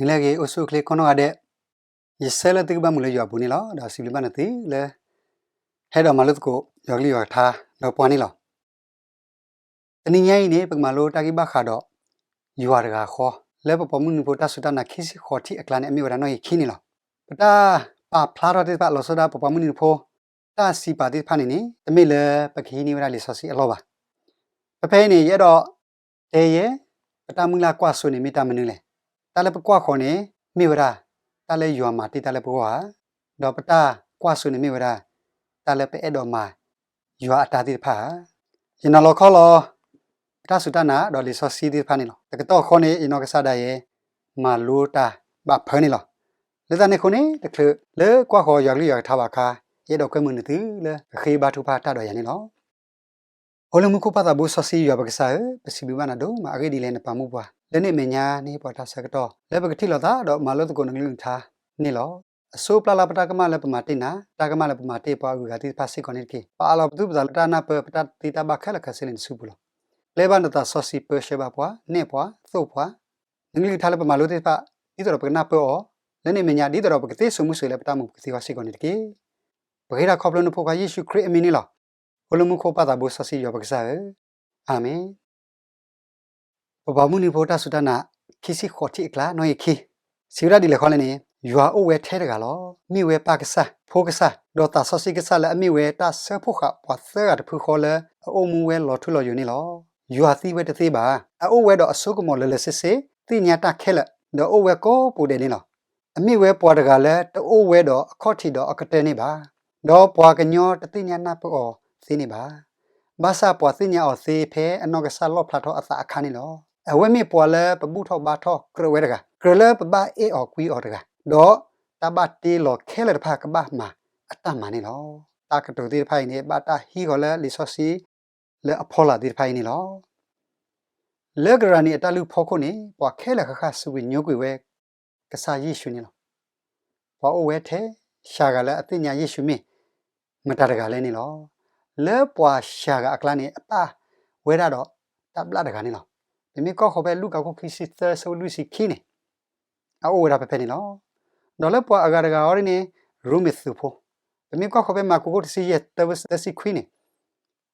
လၢအဂ့ၤ အိၣ်ဆူၣ်အိၣ်ချ့ကိးနီၢ်ဂၤဒဲး, ယဆၢလၢသုကဘၣ်မုာ်လၢယွၤအပူၤန့ၣ်လီၤ. ဒီးစံးဘျုးဘၣ်နသုလၢ ဟဲဒီးမၤလိသကိး ယွၤကလုၢ်ယွၤကထါ ဒီးပှၤန့ၣ်လီၤ. တနံၤညါအံၤန့ၣ် ပကမၤလိတၢ်ဂ့ၢ်ဘၣ်ဃးဒီး ယွၤတဂၤဃီ လၢပပှၤမုၢ်နံၤဖိတၢ်စူၢ်တၢ်နာ်ခံဆံဃိးထံၣ်အကျါန့ၣ် အမ့ၢ်ဝဲဒၣ်နီၣ်ဂံၢ်ခံန့ၣ်လီၤ. ပတၢ်ပာ်ဖျါထီၣ်သ့ၣ်တဖၣ် လီၤဆီဒၣ်ပပှၤမုၢ်နံၤဖိ တၢ်စံးပာ်သ့ၣ်တဖၣ်န့ၣ်န့ၣ် တမ့ၢ်လၢပကဟံးန့ၢ်ဝဲဒၣ်လံာ်စီဆှံအလီၢ်ဘၣ်. ဖဲဖဲအံၤန့ၣ် ယအဲၣ်ဒိးတဲယဲ ပတၢ်မုၢ်လၢ်ကွၢ်စိန့ၣ်မ့ၢ်တၢ်မနုၤလဲၣ်. တၢ်လၢပကွၢ်ဃီၤန့ၣ် မ့ၢ်ဝဲဒၣ် တၢ်လၢယွၤမၤတ့ၢ်တၢ်လၢပဂီၢ်ဧါ, ဒီးပတၢ်ကွၢ်စိန့ၣ်မ့ၢ်ဝဲဒၣ် တၢ်လၢပအဲၣ်ဒိးမၤ ယွၤအတၢ်သ့ၣ်တဖၣ်ဧါ. ယနီၤလီၤခီလီၤ ပတၢ်စူၢ်တၢ်နာ်ဒီးလံာ်စီဆှံသ့ၣ်တဖၣ်န့ၣ်လီၤ. တကတီၢ်ဃီန့ၣ် ယနီၢ်ကစၢ်ဒၣ်ယဲ မၤလိတၢ်ဘၣ်ဖၢန့ၣ်လီၤ. လၢတၢ်န့ၣ်အဃိန့ၣ် တချုးလၢကွၢ်ဃီၤယွၤကလုၢ်ယွၤကထါဘၣ်အခါ ယအဲၣ်ဒိးကွဲမုာ်နသုလၢ ကဃ့ဘါထုကဖၣ်တၢ်ဒီးယၤန့ၣ်လီၤ. အိၣ်လၢမူခိၣ်ပၢ်သးဘိစီဆှံယွၤပကစၢ်ဧၢ, ပစံးဘျုးဘၣ်နၤဒိၣ်မး အဂ့ၢ်ဒ်လဲၣ်နပာ်မူပှၤ လၢန့ၣ်အမဲာ်ညါန့ၣ် ပှၤတၢ်ဆၢကတီၢ် လၢပကထံၣ်လိာ်သးဒီးမၤလိသကိးနကလုၢ်နကထါန့ၣ်လီၤ. အစိပျၢ်လၢပတၢ်ကမၣ်လၢပမၤတ့ၢ်နၤ, တၢ်ကမၣ်လၢပမၤတ့ၢ်ပှၤအဂုၤအဂၤသ့ၣ်တဖၣ်စ့ၢ်ကီးန့ၣ်တက့ၢ်. ပအးလီၤပသူၣ်ပသးလၢတၢ်နၢ်ပၢၢ် ပတၢ်သ့တၢ်ဘၣ်ခဲလၢာ်ခဲဆ့လၢနစုပူၤလီၤ. ပျဲဘၣ်နသးစီဆှံပၢဆှၢဘၣ်ပှၤ, နဲၣ်ပှၤ, သိၣ်ပှၤ နကလုၢ်ကထါလၢပမၤလိသ့ၣ်တဖၣ် ဒ်သိးဒီးပကနၢ်ပၢၢ်အီၤ လၢန့ၣ်အမဲာ်ညါ ဒ်သိးဒီးပကသ့စိာ်မုၢ်စိာ်လၢပတၢ်မူပူၤကသ့အဂီၢ်စ့ၢ်ကီးန့ၣ်တက့ၢ်. ပဃ့တၢ်ခီဖျိနဖိခွါယ့ၣ်ၡူးခရံာ်အမံၤန့ၣ်လီၤ. အိၣ်လၢမူခိၣ်ပၢ်သးဘိစီဆှံယွၤပကစၢ်ဧၢ, အၤမ့ၣ်. ပပှၤမုၢ်နံၤဖိတၢ်စူၢ်တၢ်နာ် ခံဆံဃိးထံၣ်အကျါ နီၣ်ဂံၢ်ခံ စံးဝဲဒၣ်ဒ်လဲၣ်ဃီလဲၣ်န့ၣ်, ယွၤအိၣ်ဝဲထဲတဂၤလီၤ. မ့ၢ်ဝဲပၢ်ကစၢ်, ဖိကစၢ်, ဒီးသးစီဆှံကစၢ်လၢအမ့ၢ်ဝဲတၢ်စၢဖှိၣ်ဃာ်ပှၤသၢဂၤတဖုဃီလၢ အအိၣ်မူဝဲလီၤထူလီၤယိာ်န့ၣ်လီၤ. ယွၤသံဝဲတသ့ဘၣ်. အအိၣ်ဝဲဒီးအစိကမီၤလၢာ်လၢာ်ဆ့ဆ့, သ့ၣ်ညါတၢ်ခဲလၢာ်, ဒီးအိၣ်ဝဲကိးပူၤဒဲးန့ၣ်လီၤ. အမ့ၢ်ဝဲပှၤတဂၤလၢတအိၣ်ဝဲဒီးအခီၣ်ထံးဒီးအကတၢၢ်န့ၣ်ဘၣ်. ဒီးပှၤကညီတသ့ၣ်ညါနၢ်ပၢၢ်အီၤသ့န့ၣ်ဘၣ်. ဘၣ်ဆၣ်ပှၤသ့ၣ်ညါအီၤသ့ဖဲအနီၢ်ကစၢ်လီၣ်ဖျါထီၣ်အသးအခါန့ၣ်လီၤ. အဝဲမ့ၢ်ပှၤလၢပဘူၣ်ထီၣ်ဘါထီၣ်ကြၢးဝဲတဂၤ, ကြၢးလၢပဘၣ်အဲၣ်အီၤကွံအီၤတဂၤ, ဒီးတၢ်ဘၣ်တ့လီၤခဲလၢာ်တဖၣ်ကဘၣ်မၤအတၢ်မၤန့ၣ်လီၤ. တၢ်ကတိၤသ့ၣ်တဖၣ်အံၤန့ၣ် ဘၣ်တၢ်ဟံးဃီၤလၢလံာ်စီဆှံ လၢအဖီလာ်သ့ၣ်တဖၣ်အံၤန့ၣ်လီၤ. လၢကရၢနံၤအတၢ်လုၢ်ဖီခိၣ်န့ၣ် ပှၤခဲလၢာ်ဃၣ်ဃၣ်စူးကွံာ်ညိကွံာ်ဝဲ ကစၢ်ယ့ၣ်ၡူးန့ၣ်လီၤ. ပှၤအိၣ်ဝဲထဲ ရှၤဂၤလၢအသ့ၣ်ညါယ့ၣ်ၡူးမ့ၢ်မတၤတဂၤလဲၣ်န့ၣ်လီၤ. လၢပှၤရှၤဂၤအကျါန့ၣ် အပၣ်ဝဲဒၣ်ဒီးတၢ်ဘျၣ်တဂၤန့ၣ်လီၤ. ပမ့ၢ်ကွၢ်ဃီၤဖဲလူၤကၣ်ခိၣ်ခံဆံသၢဆၢဖိလွံၢ်ဆံခံန့ၣ် အအိၣ်ဝဲဒၣ်ဖဲဖဲန့ၣ်လီၤ. ဒီးလၢပှၤအဂၤတဂၤအံၤန့ၣ် ရိမ့ၤသုးဖိ, ပမ့ၢ်ကွၢ်ဃီၤဖဲမၢကူးခိၣ်တဆံယဲၢ်သၢဆံခွံန့ၣ်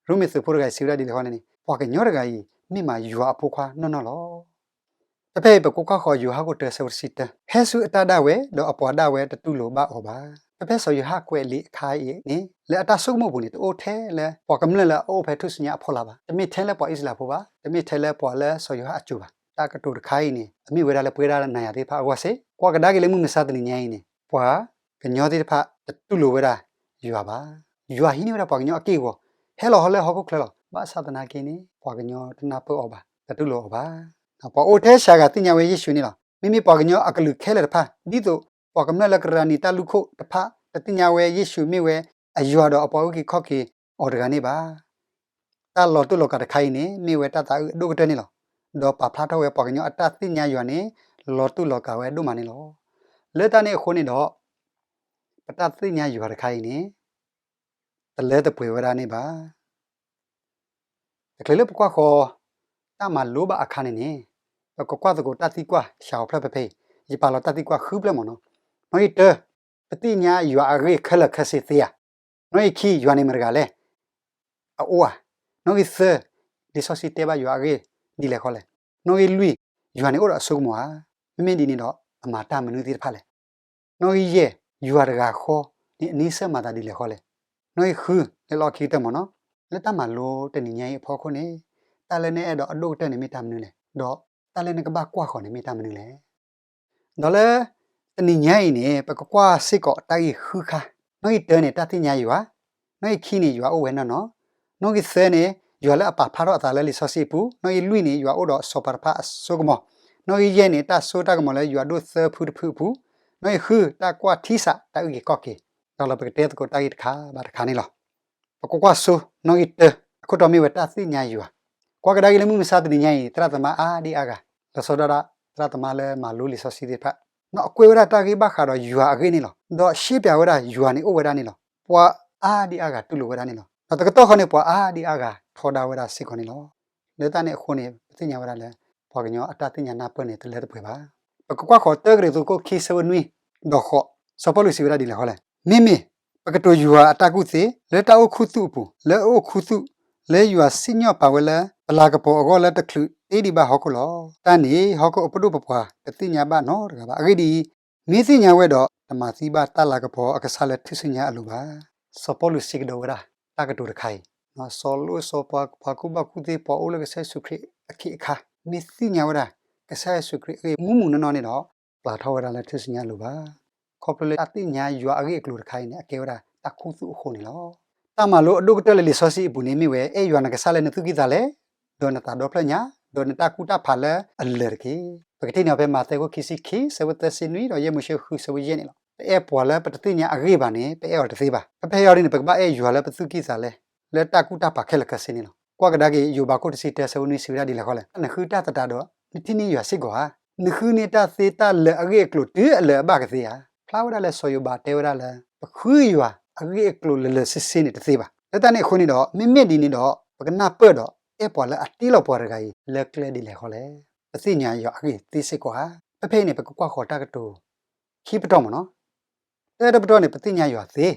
ရိမ့ၤသုးဖိတဂၤအံၤစံးဝဲဒၣ်ဒ်လဲၣ်ဃီလဲၣ်န့ၣ်, ပှၤကညီတဂၤအံၤ မ့ၢ်မးယွၤအဖိခွါနီၢ်နီၢ်လီၤ. ဖဲဖဲအံၤ ပကကွၢ်ဃီၤယိၤဟၣ်ခိၣ်တၢဆၢဖိတဆံတၢ, ဟဲဆူအတၢ်ဒၣ်ဝဲ ဒီးအပှၤဒၣ်ဝဲတတူၢ်လိာ်ဘၣ်အီၤဘၣ်. ဖဲဖဲစီၤယိၤဟၣ်ကွဲးလံာ်အခါအံၤန့ၣ် လၢအတၢ်ဆိကမိၣ်အပူၤန့ၣ် တအိၣ်ထဲလၢပှၤကမျၢၢ်လၢအအိၣ်ဖဲထူၣ်စုညါအဖီလာ်ဘၣ်. တမ့ၢ်ထဲလၢပှၤအံၣ်စရ့လးဖိဘၣ်. တမ့ၢ်ထဲလၢပှၤလၢစီၤယိၤဟၣ်အစိၤဘၣ်. တၢ်ကတိၤတခါအံၤန့ၣ် အမ့ၢ်ဝဲဒၣ်လၢပှဲၤဒၣ်နၤယၤသ့ၣ်တဖၣ်အဂီၢ်စ့ၢ်, ကွၢ်ကဒါက့ၤလၢမုၢ်မဆါတနံၤညါအံၤန့ၣ် ပှၤကညီသ့ၣ်တဖၣ်တတူၢ်လိာ်ဝဲဒၣ်ယွၤဘၣ်. ယွၤဟံးန့ၢ်ဝဲဒၣ်ပှၤကညီအက့ၢ်အဂီၤ ဟဲလီၤဟီလၢဟီၣ်ခိၣ်ချၢလီၤ. ဘၣ်ဆၣ်သနာ်က့န့ၣ် ပှၤကညီတနၢ်ပၢၢ်အီၤဘၣ်, တတူၢ်လိာ်အီၤဘၣ်. ပှၤအိၣ်ထဲရှၤဂၤသ့ၣ်ညါဝဲယ့ၣ်ၡူးန့ၣ်လီၤ. မ့မ့ၢ်ပှၤကညီအကလုာ်ခဲလၢာ်တဖၣ် ဒ်သိးပှၤကမျၢၢ်လၢကရၢနံၤတၢ်လုၢ်ခိၣ်တဖၣ် တသ့ၣ်ညါဝဲယ့ၣ်ၡူးမ့ၢ်ဝဲအယွၤဒီးအပှၤအုၣ်က့ၤခီၣ်က့ၤအီၤတဂၤန့ၣ်ဘၣ်. တၢ်လီၤတူာ်လီၤကာ်တခါအံၤန့ၣ် မ့ၢ်ဝဲတၢ်သးအုးအဒိၣ်ကတၢၢ်န့ၣ်လီၤ. ဒီးပာ်ဖျါထီၣ်ဝဲပှၤကညီအတၢ်သ့ၣ်ညါယွၤန့ၣ် လီၤတူာ်လီၤကာ်ဝဲဒိၣ်မးန့ၣ်လီၤ. လၢတၢ်န့ၣ်အဃိန့ၣ်ဒီး ပတၢ်သ့ၣ်ညါယွၤတခါအံၤန့ၣ် တလၢတပှဲၤဝဲဒၣ်န့ၣ်ဘၣ်. တချုးလၢပကွၢ်ဃီၤ တၢ်မၤလိဘၣ်အခါန့ၣ်န့ၣ် ပကကွၢ်သကိးတၢ်သံကွၢ် ရှၤအီၤဖျၢၣ်ဖဲဖဲအံၤ, ယပာ်လီၤတၢ်သံကွၢ်ဃုဖျၢၣ်မ့ၢ်နီၤ. နီၣ်ဂံၢ်တၢ, ပသ့ၣ်ညါယွၤအဂ့ၢ်ခဲလၢာ်ခဲဆ့သ့ဧါ. နီၣ်ဂံၢ်ခံ, ယွၤန့ၣ်မတၤတဂၤလဲၣ်. အအိၣ်ဧါ. နီၣ်ဂံၢ်သၢ, လံာ်စီဆှံတဲဘၣ်ယွၤအဂ့ၢ်ဒ်လဲၣ်ဃီလဲၣ်. နီၣ်ဂံၢ်လွံၢ်, ယွၤန့ၣ်အိၣ်ဒီးအစိကမီၤဧါ. မ့မ့ၢ်ဒ်န့ၣ်ဒီး အမၤတၢ်မနုၤသ့ၣ်တဖၣ်လဲၣ်. နီၣ်ဂံၢ်ယဲၢ်, ယွၤတဂၤဃီန့ၣ် အန့ဆၢၣ်မၤသးဒ်လဲၣ်ဃီလဲၣ်. နီၣ်ဂံၢ်ဃု, လၢလီၢ်ခံကတၢၢ်မ့ၢ်နီၤ, လၢတၢ်မၤလိတနံၤညါအံၤအဖီခိၣ်န့ၣ် တၢ်လၢနအဲၣ်ဒိးအဒိၣ်ကတၢၢ်န့ၣ်မ့ၢ်တၢ်မနုၤလဲၣ်, ဒီးတၢ်လၢနကဘၣ်ကွၢ်ဃီၤန့ၣ်မ့ၢ်တၢ်မနုၤလဲၣ်. ဒီးလၢတနံၤညါအံၤန့ၣ် ပကကွၢ်စ့ၢ်ကီးတၢ်ဂ့ၢ်ဃုခါ, နီၣ်ဂံၢ်တၢန့ၣ် တၢ်သ့ၣ်ညါယွၤ, နီၣ်ဂံၢ်ခံန့ၣ် ယွၤအိၣ်ဝဲနီၢ်နီၢ်, နီၣ်ဂံၢ်သၢန့ၣ် ယွၤလၢအပာ်ဖျါထီၣ်အသးလၢလံာ်စီဆှံအပူၤ, နီၣ်ဂံၢ်လွံၢ်န့ၣ် ယွၤအိၣ်ဒီးစီၤပၤတဖၣ်အစိကမီၤ, နီၣ်ဂံၢ်ယဲၢ်န့ၣ် တၢ်စိတၢ်ကမီၤလၢယွၤဒိၣ်သၢဖုတဖုအပူၤ, နီၣ်ဂံၢ်ဃု တၢ်ကွၢ်ထံစးတၢ်အုၣ်က့ၤခီၣ်က့ၤ, ဒီးလီၤပကတဲသကိးတၢ်ဂ့ၢ်တခါဘၣ်တခါန့ၣ်လီၤ. ပကကွၢ်ဆိ နီၣ်ဂံၢ်တၢ, အခိၣ်တီမ့ၢ်ဝဲတၢ်သ့ၣ်ညါယွၤ, ကွၢ်ကဒါက့ၤလၢမုၢ်မဆါတနံၤညါအံၤ သရၣ်သမါအါဒံအါဂၤ, လီၤဆီဒၣ်တၢ် သရၣ်သမါလၢမၤလိလံာ်စီဆှံသ့ၣ်တဖၣ်, ဒီးအကွဲးဝဲဒၣ်တၢ်ဂ့ၢ်ဘၣ်ဃးဒီးယွၤအဂ့ၢ်န့ၣ်လီၤ. ဒီးရှင်းပြဝဲဒၣ်ယွၤန့ၣ်အိၣ်ဝဲဒၣ်န့ၣ်လီၤ. ပှၤအါဒံအါဂၤတူၢ်လိာ်ဝဲဒၣ်န့ၣ်လီၤ. ဒီးတကတီၢ်ဃီန့ၣ် ပှၤအါဒံအါဂၤထီဒါဝဲဒၣ်စ့ၢ်ကီးန့ၣ်လီၤ. လၢတၢ်န့ၣ်အဃိန့ၣ် ပသ့ၣ်ညါဝဲဒၣ်လၢ ပှၤကညီအတၢ်သ့ၣ်ညါနၢ်ပၢၢ်န့ၣ် တလၢတပှဲၤဘၣ်. ပ ပကကွၢ်ဃီၤတၢကရံၣ်သူးခိၣ်ခံဆၢဖိနွံဒီးဃိး, စီၤပီလူးစံးဝဲဒၣ်ဒ်လဲၣ်ဃီလဲၣ်. မ့မ့ၢ်ပကတိၤယွၤအတၢ်ကူၣ်သ့ လၢတၢ်အိၣ်ခူသူၣ်အပူၤ, လၢအအိၣ်ခူသူၣ်, လၢယွၤစံၣ်ညီၣ်ပာ်ဝဲလၢ ပလၤကပီၤအဂီၢ်လၢတချုးတ့ဒံးဘၣ်ဟီၣ်ခိၣ်လီၤ. တၢ်န့ၣ်ဟီၣ်ခိၣ်အပဒိၣ်ပပှၢ်တသ့ၣ်ညါဘၣ်နီတဂၤဘၣ်. အဂ့ၢ်ဒ်အံၤ, မ့ၢ်သ့ၣ်ညါဝဲဒီး တမၤသံဘၣ်တၢ်လၤကပီၤအကစၢ်လၢထူၣ်စုညါအလိၤဘၣ်. စီၤပီလူးစံးကဒီးဝဲဒၣ် တၢ်ကတိၤတခါအံၤ, စီၤလိၣ်စီၤပၤ ပှၤကူၣ်ဘၣ်ကူၣ်သ့ ပှၤအိၣ်လၢကစၢ်ယ့ၣ်ၡူးခရံာ်အခ့အခါ, မ့ၢ်သ့ၣ်ညါဝဲဒၣ် ကစၢ်ယ့ၣ်ၡူးခရံာ်အဂ့ၢ်မူမူနီၢ်နီၢ်န့ၣ်ဒီး ပျၢ်ထီၣ်ဝဲဒၣ်လၢထူၣ်စုညါအလိၤဘၣ်. ခီဖျိလၢတၢ်သ့ၣ်ညါယွၤအဂ့ၢ်အကျိၤတခါအံၤန့ၣ် အကဲဝဲဒၣ်တၢ်ခူသူၣ်အဃိန့ၣ်လီၤ. တၢ်မၤလိအဒိၣ်ကတၢၢ်လၢလံာ်စီဆှံအပူၤန့ၣ် မ့ၢ်ဝဲ အဲၣ်ယွၤနကစၢ်လၢနသူၣ်ကံၢ်သးလဲ, ဒီးနသးဒီဖျၢၣ်ညါ, ဒီးနတၢ်ကူၣ်တၢ်ဖးလၢအလၢာ်တက့ၢ်. ပကထံၣ်န့ၢ်အီၤဖဲမးသဲခိၣ်ခံဆံခံ ဆၢဖိသၢဆံနွံ ဒီးယဲၢ်မိၤၡ့ဃုဆၢဖိယဲၢ်န့ၣ်လီၤ. ပအဲၣ်ပှၤလၢပတသ့ၣ်ညါအဂ့ၢ်ဘၣ်န့ၣ် ပအဲၣ်အီၤတသ့ဘၣ်. ဖဲဖဲအံၤဒ်န့ၣ် ပကဘၣ်အဲၣ်ယွၤလၢပသူၣ်ကံၢ်သးလဲ လၢတၢ်ကူၣ်တၢ်ဖးခဲလၢာ်ခဲဆ့န့ၣ်လီၤ. ကွၢ်ကဒါက့ၤ ယိၤဘးခိၣ်တဆံတၢ ဆၢဖိနွံစံးဝဲဒၣ်ဒ်လဲၣ်ဃီလဲၣ်. နဃုတၢ်သတးဒီး နထံၣ်န့ၢ်ယွၤစ့ၢ်ကီးဧါ. နဃုန့ၢ်တၢ်သ့တၢ်လၢာ်အဂ့ၢ်အကျိၤတုၤအလၢာ်အဘၣ်ကသ့ဧါ. ဖျါဝဲဒၣ်လၢစီၤယိၤဘးတဲဝဲဒၣ်လၢ ပဃုယွၤအဂ့ၢ်အကျိၤလၢာ်လၢာ်ဆ့ဆ့န့ၣ်တသ့ဘၣ်. လၢတၢ်န့ၣ်အဃိန့ၣ်ဒီး မ့မ့ၢ်ဒ်န့ၣ်ဒီး ပကနၢ်ပၢၢ်ဒီး အဲၣ်ပှၤလၢအတ့လီၤပှၤတဂၤအံၤ လၢကျဲဒ်လဲၣ်ဃီလဲၣ်. ပသ့ၣ်ညါယွၤအဂ့ၢ်သ့စ့ၢ်ကီးဧါ. ဖဲဖဲအံၤန့ၣ် ပကကွၢ်ဃီၤတၢ်ကတိၤ ခံပတီၢ်မ့ၢ်နီၤ. တၢတပတီၢ်န့ၣ် ပသ့ၣ်ညါယွၤသ့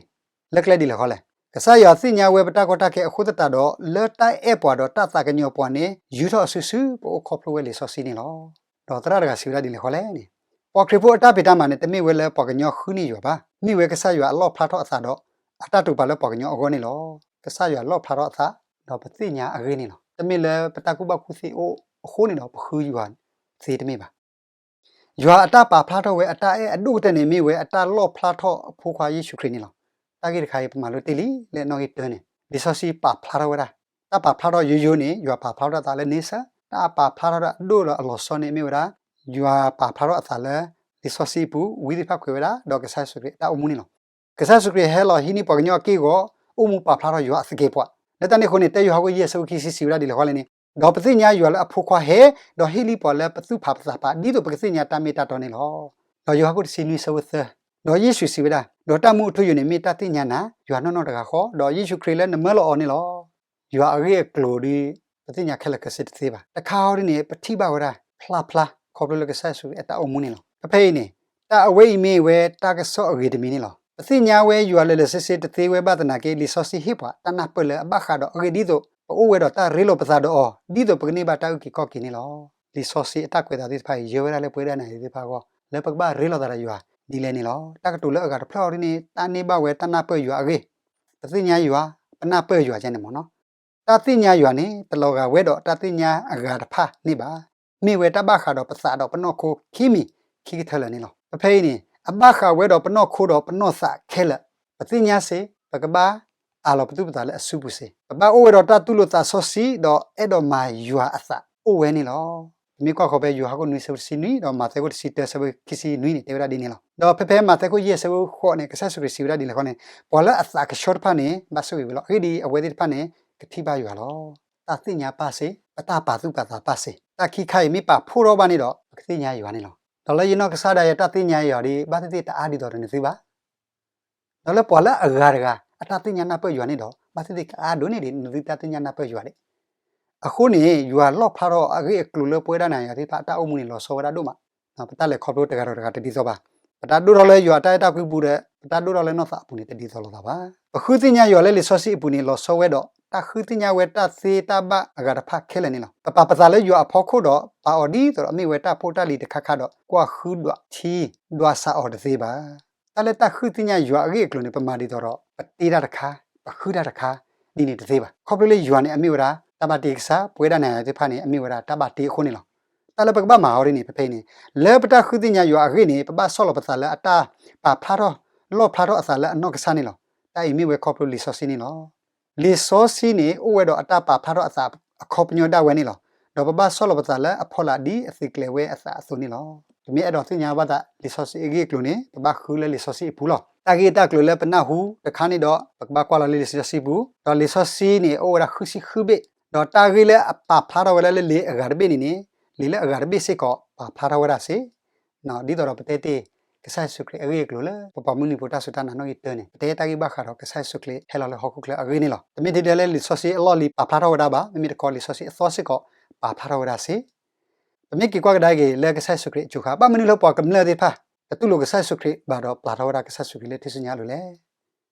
လၢကျဲဒ်လဲၣ်ဃီလဲၣ်. ကစၢ်ယွၤသ့ၣ်ညါဝဲပတၢ်ကီတၢ်ခဲအဃိသတးဒီး လၢတၢ်အဲၣ်ပှၤဒီးတၢ်သးကညီၤပှၤန့ၣ် ယူၤထီၣ်အစုဆူ ပအိၣ်ခီဖျိဝဲလံာ်စီဆှံန့ၣ်လီၤ. ဒီးသရၣ်တဂၤစံးဝဲဒၣ်ဒ်လဲၣ်ဃီလဲၣ်န့ၣ်, ပှၤခရံာ်ဖိအတၢ်ဖံးတၢ်မၤန့ၣ် တမ့ၢ်ဝဲလၢပှၤကညီဃုန့ၢ်ယွၤဘၣ်. မ့ၢ်ဝဲကစၢ်ယွၤအလီၣ်ဖျါထီၣ်အသးဒီး အတၢ်တိာ်ပာ်လၢပှၤကညီအဂီၢ်န့ၣ်လီၤ. ကစၢ်ယွၤလီၣ်ဖျါထီၣ်အသး ဒီးပသ့ၣ်ညါအဂ့ၢ်န့ၣ်လီၤ. တမ့ၢ်လၢပတၢ်ကူၣ်ဘၣ်ကူၣ်သ့အိၣ်အဃိန့ၣ်ဒီး ပဃုယွၤသ့တမ့ၢ်ဘၣ်. ယွၤအတၢ်ပာ်ဖျါထီၣ်ဝဲအတၢ်အဲၣ်အဒိၣ်ကတၢၢ်န့ၣ် မ့ၢ်ဝဲအတၢ်လီၣ်ဖျါထီၣ်အဖိခွါယ့ၣ်ၡူးခရံာ်န့ၣ်လီၤ. တၢ်ဂ့ၢ်တခါအံၤ ပမၤလိတ့ၢ်လံ လၢနီၣ်ဂံၢ်တၢန့ၣ် လံာ်စီဆှံပာ်ဖျါထီၣ်ဝဲဒၣ်, တၢ်ပာ်ဖျါထီၣ်ယိယိန့ၣ် ယွၤပာ်ဖျါထီၣ်အသးလၢန့ဆၢၣ်, တၢ်ပာ်ဖျါထီၣ်ဒၣ်အဒိၣ်ဒီးအလီၤဆီန့ၣ်မ့ၢ်ဝဲဒၣ် ယွၤပာ်ဖျါထီၣ်အသးလၢ လံာ်စီဆှံအပူၤ ဝံသ့ၣ်တဖၣ်ကွဲးဝဲဒၣ် ဒီးကစၢ်ယ့ၣ်ၡူးခရံာ်အတၢ်အိၣ်မူန့ၣ်လီၤ. ကစၢ်ယ့ၣ်ၡူးခရံာ်ဟဲလီၤဟံးန့ၢ်ပှၤကညီအက့ၢ်အဂီၤ အိၣ်မူပာ်ဖျါထီၣ်ယွၤအသကဲးပှၤ, လၢတၢ်န့ၣ်အဃိန့ၣ် တၢယိၤဟၣ်ခိၣ်ယဲၢ်ဆၢဖိခံဆံ စံးဝဲဒၣ်ဒ်လဲၣ်ဃီလဲၣ်န့ၣ်, ဒီးပသ့ၣ်ညါယွၤလၢအဖိခွါဟဲ, ဒီးဟ့ၣ်လံပှၤလၢပသူၣ်ဖးပသးဖး ဒ်သိးပကသ့ၣ်ညါတၢ်မ့ၢ်တၢ်တီန့ၣ်လီၤ. ဒီးယိၤဟၣ်ခိၣ်တဆံနွံဆၢဖိသၢ, ဒီးယ့ၣ်ၡူးစံးဝဲဒၣ်, ဒီးတၢ်မူအထူအယိာ်န့ၣ် မ့ၢ်တၢ်သ့ၣ်ညါနၤ ယွၤနီၢ်နီၢ်တဂၤဃီ, ဒီးယ့ၣ်ၡူးခရံာ်လၢနမၢလီၤအီၤန့ၣ်လီၤ. ယွၤအဂ့ၢ်အကျိၤဒီး ပသ့ၣ်ညါခဲလၢာ်ခဲဆ့တသ့ဘၣ်. တခါအံၤဒ်န့ၣ် ပထံၣ်ဘၣ်ဝဲဒၣ် ဖျါဖျါ ခီဖျိလၢကစၢ်ယ့ၣ်ၡူးခရံာ်အတၢ်အိၣ်မူန့ၣ်လီၤ. ဖဲဖဲအံၤန့ၣ် တၢ်အဝဲအံၤမ့ၢ်ဝဲတၢ်ကစီၣ်အဂ့ၤတမံၤန့ၣ်လီၤ. ပသ့ၣ်ညါဝဲယွၤလၢာ်လၢာ်ဆ့ဆ့တသ့ဝဲဘၣ်သနာ်က့ လံာ်စီဆှံဟ့ၣ်ပှၤတၢ်နၢ်ပၢၢ်လၢအဘၣ်ဃးဒီးအဂ့ၢ်ဒ်သိး ပအိၣ်ဝဲဒီးတၢ်ရ့လိာ်ပသးဒီးအီၤ ဒ်သိးပကန့ၢ်ဘၣ်တၢ်အုၣ်က့ၤခီၣ်က့ၤန့ၣ်လီၤ. လံာ်စီဆှံအတၢ်ကွဲးအသးသ့ၣ်တဖၣ်အံၤ ယၢၤဝဲဒၣ်လၢပဝဲဒၣ်နၤယၤသ့ၣ်တဖၣ်အဂီၢ် လၢပကဘၣ်ရ့လိာ်သးဒီးယွၤဒ်လဲၣ်န့ၣ်လီၤ. တၢ်ကတိၤလၢအဂၤတဖျၢၣ်အံၤဒ်န့ၣ် တၢ်န့ၢ်ဘၣ်ဝဲတၢ်နၢ်ပၢၢ်ယွၤအဂ့ၢ်, ပသ့ၣ်ညါယွၤ, ပနၢ်ပၢၢ်ယွၤန့ၣ်မ့ၢ်နီၤ. တၢ်သ့ၣ်ညါယွၤန့ၣ် တလီၤဂာ်ဝဲဒီးတၢ်သ့ၣ်ညါအဂၤတဖၣ်န့ၣ်ဘၣ်. မ့ၢ်ဝဲတၢ်ဘၣ်ဃးဒီးပသးဒီးပနီၢ်ခိခံမံၤခံကထၢလၢာ်န့ၣ်လီၤ. ဖဲဖဲအံၤန့ၣ် အဘၣ်ဃးဝဲဒီးပနီၢ်ခိဒီးပနီၢ်သးခဲလၢာ်. ပသ့ၣ်ညါစ့ၢ် ပကဘၣ်အးလီၤပသူၣ်ပသးလၢအစုပူၤစ့ၢ်, ပဘၣ်အိၣ်ဝဲဒီးတၢ်တူၢ်လိာ်သးစီဆှံ ဒီးအဲၣ်ဒိးမၤယွၤအသးအိၣ်ဝဲန့ၣ်လီၤ. ပမ့ၢ်ကွၢ်ဃီၤဖဲယိၤဟၣ်ခိၣ်နွံဆၢဖိတဆံနွံ ဒီးမးသဲခိၣ်တဆံတၢဆၢဖိခံဆံနွံန့ၣ် တဲဝဲဒၣ်ဒ်န့ၣ်လီၤ. ဒီးဖဲဖဲမးသဲခိၣ်ယဲၢ်ဆၢဖိဃိးန့ၣ် ကစၢ်ယ့ၣ်ၡူးခရံာ်စံးဝဲဒၣ်ဒ်လဲၣ်ဃီန့ၣ်, ပှၤလၢအသးကဆှီတဖၣ်န့ၣ် ဘၣ်ဆိၣ်ဂ့ၤဝဲလီၤ. အဂ့ၢ်ဒ်အံၤ အဝဲသ့ၣ်တဖၣ်န့ၣ် ကထံၣ်ဘၣ်ယွၤလီၤ. တၢ်သ့ၣ်ညါပၢ်စ့ၢ်, ပတၢ်ပာ်သူၣ်ပာ်သးပၢ်စ့ၢ်, တၢ်ခံခါအံၤမ့ၢ်ပာ်ဖှိၣ်ထီၣ်ဘၣ်န့ၣ်ဒီး ပကသ့ၣ်ညါယွၤန့ၣ်လီၤ. ဒီးလၢယနီၢ်ကစၢ်ဒၣ်ယဲ တၢ်သ့ၣ်ညါယွၤဒီး ဘၣ်သ့ၣ်သ့ၣ်တအါဒ်သိးဒီးနသုဘၣ်. ဒီးလၢပှၤလၢအဂၤတဂၤ အတၢ်သ့ၣ်ညါနၢ်ပၢၢ်ယွၤန့ၣ်ဒီး ဘၣ်သ့ၣ်သ့ၣ်ကအါဒိၣ်န့ၢ်ဒံး နသုတၢ်သ့ၣ်ညါနၢ်ပၢၢ်ယွၤဒံး. အဃိန့ၣ် ယွၤလီၣ်ဖျါထီၣ်အဂ့ၢ်အကျိၤလၢပဝဲဒၣ်နၤယၤသ့ၣ်တဖၣ်အတၢ်အိၣ်မူန့ၣ် လီၤဆီဝဲဒၣ်ဒိၣ်မး. ပတၢ်လဲၤခီဖျိတဂၤဒီးတဂၤတဒ်သိးဘၣ်. ပတၢ်ဒိၣ်ထီၣ်လၢယွၤအတၢ်အဲၣ်တၢ်ကွံပူၤဒီး ပတၢ်ဒိၣ်ထီၣ်လၢနီၢ်သးအပူၤန့ၣ် တဒ်သိးလိာ်သးဘၣ်. ပဃုသ့ၣ်ညါယွၤလၢလံာ်စီဆှံအပူၤန့ၣ် လီၤဆီဝဲဒီး တၢ်ဃုသ့ၣ်ညါဝဲတၢ်သ့တၢ်ဘၣ်အဂၤတဖၣ်ခဲလၢာ်န့ၣ်လီၤ. ပပာ်ပသးလၢယွၤအဖီခိၣ်ဒီး ပာ်အီၤဒ်သိးဒီးမ့ၢ်ဝဲတၢ်ဖိတၢ်လံၤတခါခါဒီး ကွၢ်ဃုဒွးထံ ဒွးစးအီၤတသ့ဘၣ်. တၢ်လၢတၢ်ဃုသ့ၣ်ညါယွၤအဂ့ၢ်အကျိၤန့ၣ် ပမၤဒ်သိးဒီး ပတ့တၢ်တခါ, ပဃုတၢ်တခါ ဒ်န့ၣ်တသ့ဘၣ်. ခီဖျိလၢယွၤန့ၣ် အမ့ၢ်ဝဲဒၣ် တၢ်ဘၣ်တ့ကစၢ်, ပဝဲဒၣ်နၤယၤသ့ၣ်တဖၣ်န့ၣ် အမ့ၢ်ဝဲဒၣ်တၢ်ဘၣ်တ့အဃိန့ၣ်လီၤ. တၢ်လၢပကဘၣ်မၤအီၤဒ်န့ၣ် ဖဲဖဲအံၤန့ၣ် လၢပတၢ်ဃုသ့ၣ်ညါယွၤအဂ့ၢ်န့ၣ် ပဘၣ်ဆီၣ်လီၤပသးလၢအတၢ်ပာ်ဖျါထီၣ်, လီၣ်ဖျါထီၣ်အသးလၢအနီၢ်ကစၢ်န့ၣ်လီၤ. တၢ်အံၤမ့ၢ်ဝဲခီဖျိလံာ်စီဆှံန့ၣ်လီၤ. လံာ်စီဆှံန့ၣ် အိၣ်ဝဲဒီးအတၢ်ပာ်ဖျါထီၣ်အသးအခီပညီဒၣ်ဝဲန့ၣ်လီၤ. ဒီးပဘၣ်ဆီၣ်လီၤပသးလၢအဖီလာ်ဒ်အသုးကျဲၤဝဲအသးအသိးန့ၣ်လီၤ. ပမ့ၢ်အဲၣ်ဒိးသ့ၣ်ညါဘၣ်သးလံာ်စီဆှံအဂ့ၢ်အကျိၤန့ၣ် ပဘၣ်ဃုလၢလံာ်စီဆှံအပူၤလီၤ. တၢ်ဂ့ၢ်တၢ်ကျိၤလၢပနၢ်ဟူတခါန့ၣ်ဒီး ပကဘၣ်ကွၢ်လီၤလၢလံာ်စီဆှံပူၤ, ဒီးလံာ်စီဆှံန့ၣ် အိၣ်ဝဲဒၣ်ဃုဆံဃုဘ့ၣ်, ဒီးတၢ်ဂ့ၢ်လၢအပာ်ဖျါထီၣ်ဝဲဒၣ်လၢလံာ်အဂၤတဘ့ၣ်န့ၣ်န့ၣ် လံာ်လၢအဂၤတဘ့ၣ်စ့ၢ်ကီးပာ်ဖျါထီၣ်ဝဲဒၣ်စ့ၢ် ဒ်သိးဒီးပတဲတ့ၢ် ကစၢ်ယ့ၣ်ၡူးခရံာ်အဂ့ၢ်အကျိၤလၢ ပပှၤမုၢ်နံၤဖိတၢ်စူၢ်တၢ်နာ်နီၣ်ဂံၢ်တၢန့ၣ် ပတဲတၢ်ဂ့ၢ်ဘၣ်ဃးဒီးကစၢ်ယ့ၣ်ၡူးခရံာ်ဟဲလီၤလၢဟီၣ်ခိၣ်ချၢအဂ့ၢ်န့ၣ်လီၤ. တမ့ၢ်ထဲဒၣ်လၢလံာ်စီဆှံအလီၢ်လံၤပာ်ဖျါထီၣ်ဝဲဒၣ်ဘၣ်, မ့မ့ၢ်တခီလံာ်စီဆှံအသီစ့ၢ်ကီးပာ်ဖျါထီၣ်ဝဲဒၣ်စ့ၢ် ပမ့ၢ်က့ၤကွၢ်ကဒါက့ၤလၢကစၢ်ယ့ၣ်ၡူးခရံာ်အကၠိခါ, ဘၣ်မနုၤလၢပှၤကမျၢၢ်သ့ၣ်တဖၣ် တတူၢ်လိာ်ကစၢ်ယ့ၣ်ၡူးခရံာ်ဘၣ်ဒီးပျၢ်ထီၣ်ဝဲဒၣ်ကစၢ်ယ့ၣ်ၡူးခရံာ်လၢထူၣ်စုညါအလိၤလဲၣ်.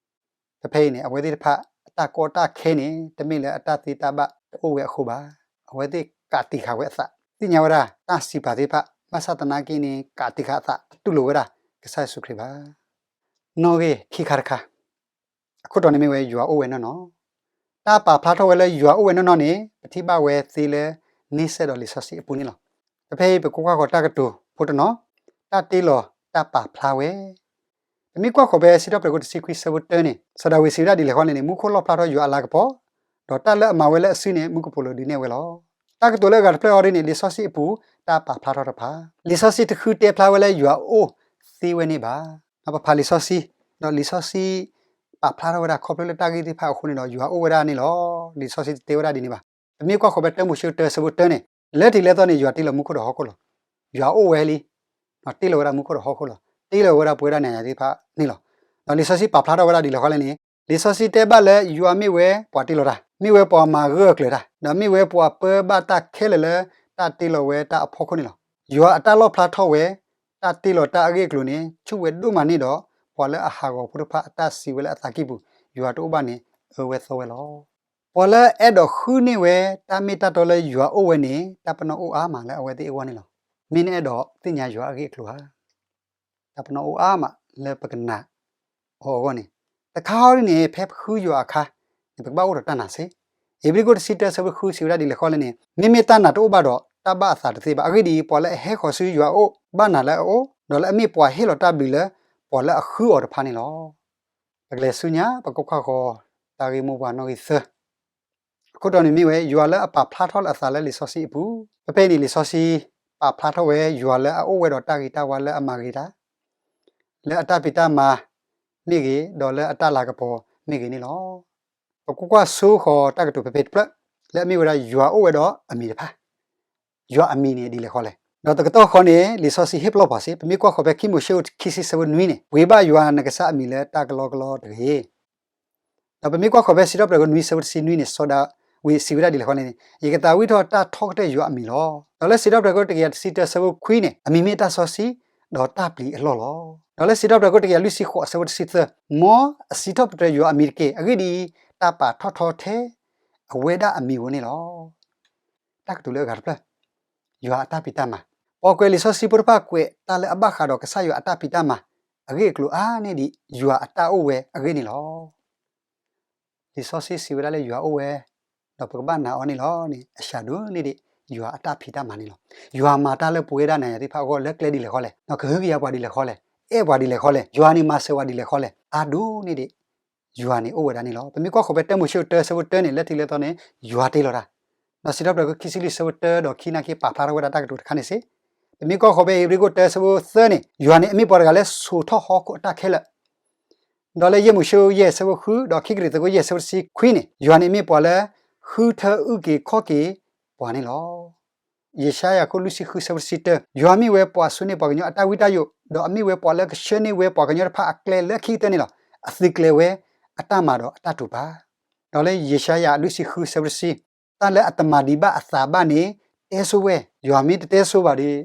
ဖဲဖဲအံၤန့ၣ် အဝဲသ့ၣ်တဖၣ် အတၢ်ကီတၢ်ခဲန့ၣ် တမ့ၢ်လၢအတၢ်သ့တၢ်ဘၣ်တအိၣ်ဝဲအဃိဘၣ်. အဝဲသ့ၣ်ကးတံာ်ဃာ်ဝဲအသး, သ့ၣ်ညါဝဲဒၣ်တၢ်စံးပာ်သ့ၣ်တဖၣ်, ဘၣ်ဆၣ်သနာ်က့န့ၣ် ကးတံာ်ဃာ်အသး, တတူၢ်လိာ်ဝဲဒၣ်ကစၢ်ယ့ၣ်ၡူးခရံာ်ဘၣ်. နီၣ်ဂံၢ်ခံခါတခါ, အခိၣ်တီန့ၣ်မ့ၢ်ဝဲယွၤအိၣ်ဝဲနီၢ်နီၢ်. တၢ်ပာ်ဖျါထီၣ်ဝဲလၢယွၤအိၣ်ဝဲနီၢ်နီၢ်န့ၣ် ပထံၣ်ဘၣ်ဝဲသ့လၢ န့ဆၢၣ်ဒီးလံာ်စီဆှံအပူၤန့ၣ်လီၤ. ဖဲဖဲအံၤ ပကကွၢ်ဃီၤတၢ်ကတိၤဖိတနီၤ, တၢ်တ့လီၤတၢ်ပာ်ဖျါဝဲ. ပမ့ၢ်ကွၢ်ဃီၤဖဲစံးထီၣ်ပတြၢၤခိၣ်တဆံခွံဆၢဖိတၢန့ၣ် စီၤဒၤဝံးစံးဝဲဒၣ်ဒ်လဲၣ်ဃီလဲၣ်န့ၣ်, မူခိၣ်လီၣ်ဖျါထီၣ်ယွၤအလၤကပီၤ, ဒီးတၢ်လၢအမၤဝဲလၢအစုန့ၣ် မူကပိာ်လိၤဒုးနဲၣ်ဝဲလီၤ. တၢ်ကတိၤလၢအဂၤတဖျၢၣ်အံၤဒ်န့ၣ် လံာ်စီဆှံအပူၤ တၢ်ပာ်ဖျါထီၣ်တဖၣ်, လံာ်စီဆှံတဃုတဲဖျါဝဲလၢယွၤအိၣ်သ့ဝဲန့ၣ်ဘၣ်. ပဖးလံာ်စီဆှံ, ဒီးလံာ်စီဆှံ ပာ်ဖျါထီၣ်ဝဲဒၣ်ခီဖျိလၢတၢ်ဂ့ၢ်သ့ၣ်တဖၣ်အဃိန့ၣ်ဒီး ယွၤအိၣ်ဝဲဒၣ်န့ၣ်လီၤ. လံာ်စီဆှံတတဲဝဲဒၣ်ဒ်န့ၣ်ဘၣ်. ပမ့ၢ်ကွၢ်ဃီၤဖဲတၢမိၤၡ့တၢဆၢဖိတၢန့ၣ်, လၢတံၤလၢသီန့ၣ် ယွၤတ့လီၤမူခိၣ်ဒီးဟီၣ်ခိၣ်လီၤ. ယွၤအိၣ်ဝဲလံ, တ့လီၤဝဲဒၣ်မူခိၣ်ဒီးဟီၣ်ခိၣ်လီၤ. တ့လီၤဝဲဒၣ်ပဝဲဒၣ်နၤယၤသ့ၣ်တဖၣ်န့ၣ်လီၤ. ဒီးလံာ်စီဆှံပာ်ဖျါထီၣ်ဝဲဒၣ်ဒ်လဲၣ်ဃီလဲၣ်န့ၣ်, လံာ်စီဆှံတဲဘၣ်လၢယွၤမ့ၢ်ဝဲပှၤတ့လီၤတၢ်, မ့ၢ်ဝဲပှၤမၤဂၢၢ်အကျၢၤတၢ်, ဒီးမ့ၢ်ဝဲပှၤပၢဘၣ်တၢ်ခဲလၢာ်လၢတၢ်တ့လီၤဝဲတၢ်အဖီခိၣ်န့ၣ်လီၤ. ယွၤအတၢ်လီၣ်ဖျါထီၣ်ဝဲ တၢ်တ့လီၤတၢ်အဂ့ၢ်အကျိၤန့ၣ် ဆူၣ်ဝဲဒိၣ်မးန့ၣ်ဒီး ပှၤလၢအဟးဂီၤဖိတဖၣ်အတၢ်စံးဝဲလၢအသးကံၢ်ပူၤ ယွၤတအိၣ်ဘၣ်န့ၣ် အၢဝဲသီဝဲလီၤ. ပှၤလၢအအဲၣ်ဒိးဃုန့ၢ်ဝဲတၢ်မ့ၢ်တၢ်တီလၢယွၤအိၣ်ဝဲန့ၣ် တၢ်ပနီၣ်အိၣ်အါမးလၢအဝဲသ့ၣ်အဂီၢ်န့ၣ်လီၤ. မ့ၢ်နအဲၣ်ဒိးသ့ၣ်ညါယွၤအဂ့ၢ်အကျိၤဧါ. တၢ်ပနီၣ်အိၣ်အါမးလၢပကနာ်အီၤအဂီၢ်န့ၣ်, တခါဟီဒ်န့ၣ် ဖဲပဃုယွၤအခါန့ၣ် ပကဘၣ်အိၣ်ဒီးတၢ်နာ်စ့ၢ်. ဧ့ၤဘြံၤခိၣ်တဆံတၢဆၢဖိဃုစံးဝဲဒၣ်ဒ်လဲၣ်ဃီလဲၣ်န့ၣ်, မ့မ့ၢ်တၢ်နာ်တအိၣ်ဘၣ်ဒီး တၢ်ဘၣ်အသးတသ့ဘၣ်. အဂ့ၢ်ဒ်အံၤ, ပှၤလၢအဟဲဃီၤဆူယွၤအအိၣ် ဘၣ်နာ်လၢအအိၣ်, ဒီးလၢအမ့ၢ်ပှၤဟ့ၣ်လီၤတၢ်ဘျုးလၢပှၤလၢအဃုအီၤတဖၣ်န့ၣ်လီၤ. ပကလဲၤဆူညါ ပကကွၢ်ဃီၤ တၢ်ဂ့ၢ်မိၢ်ပှၢ်နီၣ်ဂံၢ်သၢ အခိၣ်တီန့ၣ်မ့ၢ်ဝဲ ယွၤလၢအပာ်ဖျါထီၣ်လၢအသးလၢလံာ်စီဆှံအပူၤ. ဖဲဖဲအံၤန့ၣ် လံာ်စီဆှံပာ်ဖျါထီၣ်ဝဲ ယွၤလၢအအိၣ်ဝဲဒီးတၢ်ဂ့ၤတၢ်ဝါလၢအမၤဂ့ၤတၢ်, လၢအတၢ်ဖံးတၢ်မၤမ့ၢ်ဂ့ၤ, ဒီးလၢအတၢ်လၤကပီၤမ့ၢ်ဂ့ၤန့ၣ်လီၤ. ပကကွၢ်ဆိဃီၤတၢ်ကတိၤဖဲဖဲတဖျၢၣ် လၢအမ့ၢ်ဝဲဒၣ်ယွၤအိၣ်ဝဲဒီးအမံၤတဖၣ် ယွၤအမံၤန့ၣ်ဒ်လဲၣ်ဃီလဲၣ်. ဒီးတကတီၢ်ဃီန့ၣ် လံာ်စီဆှံဟ့ၣ်ပလီၢ်ပှၤစ့ၢ်, ပမ့ၢ်ကွၢ်ဃီၤဖဲခံမိၤၡ့အခိၣ်ခံဆံဆၢဖိနွံန့ၣ်, ပှ့ၤဘၣ်ယွၤနကစၢ်အမံၤလၢတၢ်ကလီကလီတဂ့ၤ. ဒီးပမ့ၢ်ကွၢ်ဃီၤဖဲစံးထီၣ်ပတြၢၤခိၣ်နွံဆၢဖိတဆံနွံန့ၣ် စီၤဒၤဝံးစံးဝဲဒၣ်ဒ်လဲၣ်ဃီလဲၣ်န့ၣ်, ယကသးဝံၣ်ထီၣ်တၢ်ထီကတၢၢ်ယွၤအမံၤလီၤ. ဒီးလၢစံးထီၣ်ပတြၢၤခိၣ်တကယၤတဆံတၢဆၢဖိခွံန့ၣ်, အမံၤမ့ၢ်တၢ်စီဆှံ, ဒီးတၢ်ပျံၤအလီၢ်လီၤ. ဒီးလၢစံးထီၣ်ပတြၢၤခိၣ်တကယၤလွံၢ်ဆံဃိးဆၢဖိတဆံသၢ, မ်အစံးထီၣ်ပတြၢၤယွၤအမံၤတက့ၢ်. အဂ့ၢ်ဒ်အံၤ, တၢ်ပာ်ထီၣ်ထီထဲအဝဲဒၣ်အမံၤဧိၤန့ၣ်လီၤ. တၢ်ကတိၤလၢအဂၤတဖျၢၣ်, ယွၤအတၢ်ဖံးတၢ်မၤ, ပှၤကွဲးလံာ်စီဆှံဖိတဖၣ်ကွဲးတၢ်လၢအဘၣ်ဃးဒီးကစၢ်ယွၤအတၢ်ဖံးတၢ်မၤ အဂ့ၢ်အကျိၤအါန့ၢ်ဒံး ယွၤအတၢ်အိၣ်ဝဲအဂ့ၢ်န့ၣ်လီၤ. လံာ်စီဆှံစံးဝဲဒၣ်လၢယွၤအိၣ်ဝဲ, ဒီးပကဘၣ်နာ်အီၤန့ၣ်လီၤန့ၣ် အစှၤဒိၣ်န့ၢ်ဒံး ယွၤအတၢ်ဖံးတၢ်မၤန့ၣ်လီၤ. ယွၤမၤတၢ်လၢပဝဲဒၣ်နၤယၤသ့ၣ်တဖၣ်အဂီၢ်လၢကျဲဒ်လဲၣ်ဃီလဲၣ်, ဒီးကဟုကယာ်ပှၤဒ်လဲၣ်ဃီလဲၣ်, အဲၣ်ပှၤဒ်လဲၣ်ဃီလဲၣ်, ယွၤန့ၣ်မၤစၢၤပှၤဒ်လဲၣ်ဃီလဲၣ်, အါဒိၣ်န့ၢ်ဒံး ယွၤန့ၣ်အိၣ်ဝဲဒၣ်န့ၣ်လီၤ. ပမ့ၢ်ကွၢ်ဃီၤဖဲတၢမိၤၡ့တၢဆၢဖိတၢန့ၣ် လၢထံးလၢသီန့ၣ် ယွၤတ့လီၤတၢ်, ဒီးစံးထီၣ်ပတြၢၤခိၣ်ခံဆံလွံၢ်ဆၢဖိတၢဒီးခံနာ်က့ ပာ်ဖျါထီၣ်ဝဲဒၣ်တၢ်ကတိၤတခါန့ၣ်စ့ၢ်. ပမ့ၢ်ကွၢ်ဃီၤဖဲဧ့ၤဘြံၤခိၣ်တၢဆၢဖိသၢန့ၣ် ယွၤန့ၣ်အမ့ၢ်ပှၤတဂၤလၢစိာ်ထီၣ်ဟီၣ်ခိၣ်အတၢ်ခဲလၢာ် ဒီးလၢယဲၢ်မိၤၡ့ယဲၢ်ဆၢဖိဃု ဒီးခံကရံၣ်သူးခိၣ်ယဲၢ်ဆၢဖိတဆံခွံန့ၣ် ယွၤန့ၣ်မ့ၢ်ပှၤလၢ ဃုထၢအုၣ်က့ၤခီၣ်က့ၤပှၤန့ၣ်လီၤ. ယၡါယၤခိၣ်လွံၢ်ဆံဃုဆၢဖိတဆံတၢ, ယွၤမ့ၢ်ဝဲပှၤဆိန့ၢ်ပှၤကညီအတၢ်ဝံတၢ်ယိး, ဒီးအမ့ၢ်ဝဲပှၤလၢကဆှၢန့ၢ်ဝဲပှၤကညီတဖၣ်အကျဲလၢခံကတၢၢ်န့ၣ်လီၤ. အသုးကျဲၤဝဲအတၢ်မၤဒီးအတၢ်တူၢ်ပာ် ဒီးလၢယၡါယၤလွံၢ်ဆံဃုဆၢဖိတဆံ, တၢ်လၢအတမၤဒံးဘၣ်အသးဘၣ်န့ၣ် တဲဆိဝဲ, ယွၤမ့ၢ်တတဲဆိဘၣ်ဒီး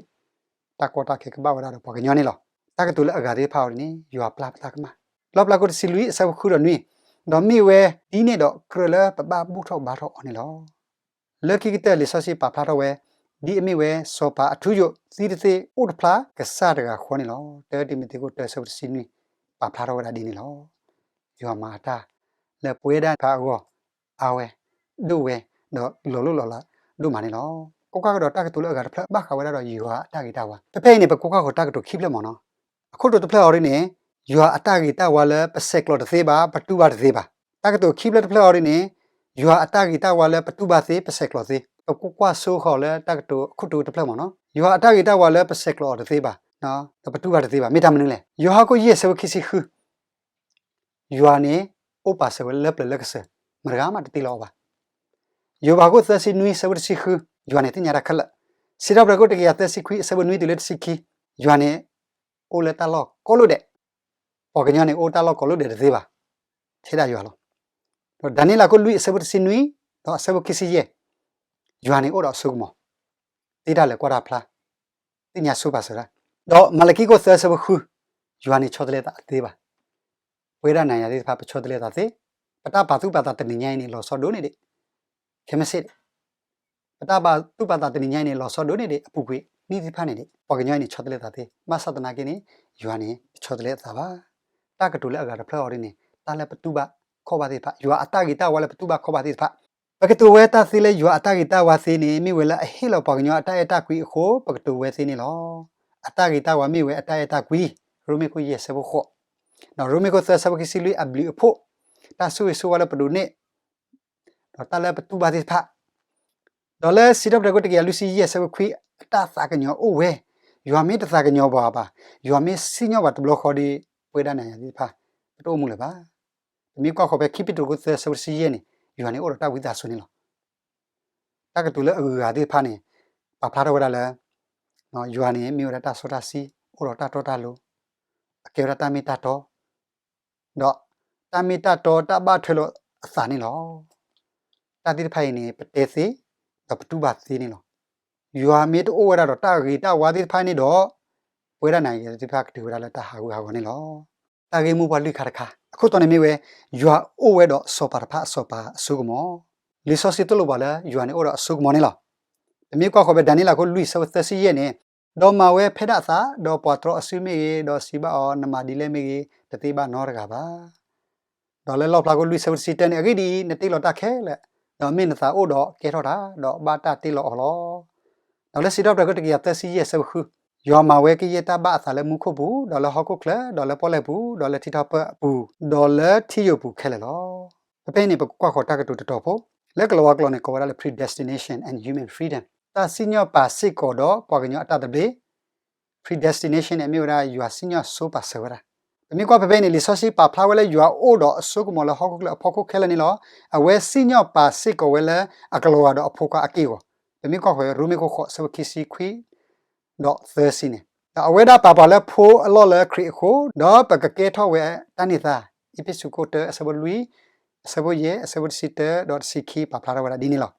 တၢ်ကီတၢ်ခဲကဘၣ်ဝဲဒၣ်ဒီးပှၤကညီန့ၣ်လီၤ. တၢ်ကတိၤလၢအဂၤသ့ၣ်တဖၣ်အံၤန့ၣ် ယွၤပျၢ်ပတၢ်ကမၣ်, လီၣ်ဖျါခိၣ်တဆံလွံၢ်အဆၢဖိဃုဒီးနွံ, ဒီးမ့ၢ်ဝဲဒ်န့ၣ်ဒီးကြၢးလၢပဘၣ်ဘူၣ်ထီၣ်ဘါထီၣ်အီၤန့ၣ်လီၤ. လၢခံကတၢၢ်လံာ်စီဆှံပာ်ဖျါထီၣ်ဝဲ ဒ်အမ့ၢ်ဝဲစီၤပၤအထူအယိာ် သံတသ့အိၣ်တဖျါကစၢ်တဂၤဃီန့ၣ်လီၤ. တၢတံၤမသ့းခိၣ်တၢဆၢဖိတဆံနွံ ပာ်ဖျါထီၣ်ဝဲဒၣ်ဒ်န့ၣ်လီၤ. ယွၤမၤအတၢ်လၢပဝဲဒၣ်တဖၣ်အဂီၢ် အါဝဲ, ဒိၣ်ဝဲ, ဒီးလီၤလိၢ်လီၤလးဒိၣ်မးန့ၣ်လီၤ. ကွၢ်ကွၢ်ကဒီးတၢ်ကတိၤလၢအဂၤတဖျၢၣ်ဘၣ်ဃးဝဲဒၣ်ဒီးယွၤအတၢ်ဂ့ၤတၢ်ဝါ. ဖဲဖဲအံၤန့ၣ် ပကကွၢ်ဃီၤတၢ်ကတိၤခံဖျၢၣ်မ့ၢ်နီၤ. အခိၣ်တီတဖျၢၣ်အံၤဒ်န့ၣ် ယွၤအတၢ်ဂ့ၤတၢ်ဝါလၢပဆဲးကျိးတသ့ဘၣ်, ပတူၢ်ဘၣ်တသ့ဘၣ်. တၢ်ကတိၤခံဖျၢၣ်တဖျၢၣ်အံၤဒ်န့ၣ် ယွၤအတၢ်ဂ့ၤတၢ်ဝါလၢပတူၢ်ဘၣ်သ့, ပဆဲးကျိးသ့. ပကကွၢ်ဆိဃီၤလၢတၢ်ကတိၤအခိၣ်တီတဖျၢၣ်မ့ၢ်နီၤ. ယွၤအတၢ်ဂ့ၤတၢ်ဝါလၢပဆဲးကျိးအီၤတသ့ဘၣ်, ဒီးပတူၢ်ဘၣ်တသ့ဘၣ်. မ့ၢ်တၢ်မနုၤလဲၣ်. ယိၤဟၣ်ခိၣ်ယဲၢ်ဆၢဖိခံဆံဃု ယွၤန့ၣ် အိၣ်ပာ်စၢၤဝဲလၢပျၢၤလၢကစၢၢ်, မတဂၤမးတတ့လီၤအီၤဘၣ်. ယိၤဘးခိၣ်သၢဆံနွံဆၢဖိတဆံဃု, ယွၤန့ၣ်သ့ၣ်ညါတၢ်ခဲလၢာ်. စံးထီၣ်ပတြၢၤခိၣ်တကယၤသၢဆံခွံအဆၢဖိနွံတုၤလၢတဆံခံ, ယွၤန့ၣ် အိၣ်လၢတၢ်လီၢ်ကိးလိာ်ဒဲး, ပှၤကညီန့ၣ်အိၣ်တၢ်လီၢ်ကိးလိာ်ဒဲးတသ့ဘၣ်, ထဲဒၣ်ယွၤလီၤ. ဒီးဒၤနံးယ့လးခိၣ်လွံၢ်အဆၢဖိတဆံနွံ, ဒီးအဆၢဖိခံဆံယဲၢ်, ယွၤန့ၣ်အိၣ်ဒီးအစိကမီၤ သ့တၢ်လၢာ်ကွၢ်တၢ်ဖျါ, သ့ၣ်ညါဆိပာ်စၢၤတၢ်, ဒီးမၤလကံခိၣ်သၢဆၢဖိဃု, ယွၤန့ၣ်ဆီတလဲသးသ့ဘၣ်. ပဝဲဒၣ်နၤယၤသ့ၣ်တဖၣ် ပဆီတလဲသးသ့, ပတၢ်ပာ်သူၣ်ပာ်သးတနံၤညါအံၤန့ၣ် လီၤဆီဒိၣ်န့ၢ်ဒံး, ခဲမုၢ်ဆ့ၣ်ဒံး ပတၢ်ပာ်သူၣ်ပာ်သးတနံၤညါအံၤန့ၣ် လီၤဆီဒိၣ်န့ၢ်ဒံး အပူၤကွံာ်နံၣ်သ့ၣ်တဖၣ်န့ၣ်ဒံး ပှၤကညီအံၤန့ၣ် ဆီတလဲသးသ့, ဘၣ်ဆၣ်သနာ်က့န့ၣ် ယွၤန့ၣ် တဆီတလဲသးဘၣ်. တၢ်ကတိၤလၢအဂၤတဖျၢၣ်အီၤဒ်န့ၣ် တၢ်လၢပတူၢ်ဘၣ်ခီၣ်ဘၣ်သ့ၣ်တဖၣ်, ယွၤအတၢ်ဂ့ၤတၢ်ဝါလၢပတူၢ်ဘၣ်ခီၣ်ဘၣ်သ့ၣ်တဖၣ်, ပကတိၤဝဲတၢ်သ့လၢယွၤအတၢ်ဂ့ၤတၢ်ဝါသ့န့ၣ် မ့ၢ်ဝဲလၢအဟ့ၣ်လီၤပှၤကညီအတၢ်အဲၣ်တၢ်ကွံအဃိ ပကတိၤဝဲသ့န့ၣ်လီၤ. အတၢ်ဂ့ၤတၢ်ဝါမ့ၢ်ဝဲအတၢ်အဲၣ်တၢ်ကွံ, ရိမ့ၤခိၣ်ယဲၢ်ဆၢဖိဃိး, ဒီးရိမ့ၤခိၣ်သၢဆၢဖိခံဆံလွံၢ် အဘျုးအဖှိၣ်, တၢ်ဆိၣ်ဂ့ၤဆိၣ်ဝါလၢပဒိးန့ၢ်, ဒီးတၢ်လၢပတူၢ်ဘၣ်သ့ၣ်တဖၣ်, ဒီးလၢစံးထီၣ်ပတြၢၤခိၣ်တကယၤလွံၢ်ဆံယဲၢ်ဆၢဖိခွံ အတၢ်သးကညီၤအိၣ်ဝဲ, ယွၤမ့ၢ်တသးကညီၤပှၤဘၣ်, ယွၤမ့ၢ်စံၣ်ညီၣ်ပှၤတဘျီဃီဒီး ပဝဲဒၣ်နၤယၤသ့ၣ်တဖၣ် ပတအိၣ်မူလၢၤဘၣ်. ပမ့ၢ်ကွၢ်ဃီၤဖဲခံပ့းတရူးခိၣ်သၢဆၢဖိတဆံယဲၢ်န့ၣ် ယွၤန့ၣ်အိၣ်ဒီးတၢ်ဝံသးစူၤန့ၣ်လီၤ. တၢ်ကတိၤလၢအဂုၤအဂၤသ့ၣ်တဖၣ်န့ၣ် ပာ်ဖျါထီၣ်ဝဲဒၣ်လၢ ယွၤန့ၣ်မ့ၢ်ဝဲဒၣ်တၢ်စီတၢ်ဆှံ, အိၣ်ဒီးတၢ်တီတၢ်လိၤ, အကဲဝဲဒၣ်တၢ်မ့ၢ်တၢ်တီ, ဒီးတၢ်မ့ၢ်တၢ်တီတၢ်ဘၣ်ထွဲလိာ်အသးန့ၣ်လီၤ. တၢ်သ့ၣ်တဖၣ်အံၤန့ၣ် ပတဲသ့, ဒီးပတူၢ်ဘၣ်သ့န့ၣ်လီၤ. ယွၤမ့ၢ်တအိၣ်ဝဲဒၣ်ဒီးတၢ်ဂ့ၤတၢ်ဝါသ့ၣ်တဖၣ်န့ၣ်ဒီး ပဝဲဒၣ်နၤယၤသ့ၣ်တဖၣ် ကတုၤဝဲဒၣ်လၢတၢ်ဟးဂူာ်ဟးဂီၤန့ၣ်လီၤ. တၢ်ဂ့ၢ်မိၢ်ပှၢ်လွံၢ်ခါတခါ အခိၣ်တီန့ၣ်မ့ၢ်ဝဲ ယွၤအိၣ်ဝဲဒီးစီၤပၤတဖၣ်အစီၤပၤအစိကမီၤ, လံာ်စီဆှံသိၣ်လိပှၤလၢ ယွၤန့ၣ်အိၣ်ဒီးအစိကမီၤန့ၣ်လီၤ. ပမ့ၢ်ကွၢ်ဃီၤဖဲဒၤနံးယ့လးခိၣ်လွံၢ်ဆၢဖိသၢဆံယဲၢ်န့ၣ်, ဒီးမၤဝဲဖဲဒၣ်အသး, ဒီးပှၤတြီအစုမ့ၢ်ဂ့ၤ, ဒီးစံးဘၣ်အီၤ, နမၤဒ်လဲၣ်မ့ၢ်ဂ့ၤ, တသ့ဘၣ်နီတဂၤဘၣ်. ဒီးလၢလီၣ်ဖျါခိၣ်လွံၢ်ဆၢဖိတဆံတၢန့ၣ်, အဂ့ၢ်ဒ်အံၤ, နတ့လီၤတၢ်ခဲလၢာ်, ဒီးမ့ၢ်နသးအိၣ်ဒီးကဲထီၣ်တၢ်, ဒီးဘၣ်တၢ်တ့လီၤအီၤလီၤ. ဒီးလၢစံးထီၣ်ပတြၢၤခိၣ်တကယၤသၢဆံယဲၢ်ဆၢဖိဃု, ယွၤမၤဝဲကယဲၢ်တၢ်ဘၣ်အသးလၢမူခိၣ်ပူၤ, ဒီးလၢဟီၣ်ခိၣ်ချၢ, ဒီးလၢပီၣ်လဲၣ်ပူၤ, ဒီးလၢထံထီၣ်ပၢၢ်အပူၤ, ဒီးလၢထံယိာ်ပူၤခဲလၢာ်လီၤ. ဖဲဖဲအံၤန့ၣ် ပကကွၢ်ဃီၤတၢ်ကတိၤတတီၤဖိ, လၢကလၤဝါကျိာ်န့ၣ် ကိးဝဲဒၣ်လၢ predestination and human freedom, တၢ်စံၣ်ညီၣ်ပာ်စ့ၢ်ကီးဒီးပှၤကညီအတၢ်သဘျ့, predestination န့ၣ် မ့ၢ်ဝဲဒၣ်ယွၤစံၣ်ညီၣ်ဆိပာ်စၢၤဝဲဒၣ်. ပမ့ၢ်ကွၢ်ဖဲဖဲအံၤန့ၣ် လံာ်စီဆှံပာ်ဖျါဝဲလၢယွၤအိၣ်ဒီးအစိကမီၤလၢဟီၣ်ခိၣ်ချၢအဖီခိၣ်ခဲလၢာ်န့ၣ်လီၤ. အဝဲစံၣ်ညီၣ်ပာ်စ့ၢ်ကီးဝဲလၢအကလၤဝါဒီးအဖိခွါအက့ၢ်အဂီၤ, ပမ့ၢ်ကွၢ်ဃီၤ ရိမ့ၤခိၣ်ဃိးဆၢဖိခံဆံခွံ ဒီးသၢဆံန့ၣ်, ဒီးအဝဲဒၣ်ပာ်ပှၤလၢဖိအလီၢ်လၢခရံာ်အဃိ, ဒီးပကကဲထီၣ်ဝဲတၢ်န့ၢ်သါ, အ့းဖ့းစူးခိၣ်တၢအဆၢဖိလွံၢ်, အဆၢဖိယဲၢ်, အဆၢဖိတဆံတၢ ဒီးတဆံခံ ပာ်ဖျါထီၣ်ဝဲဒၣ်ဒ်န့ၣ်လီၤ.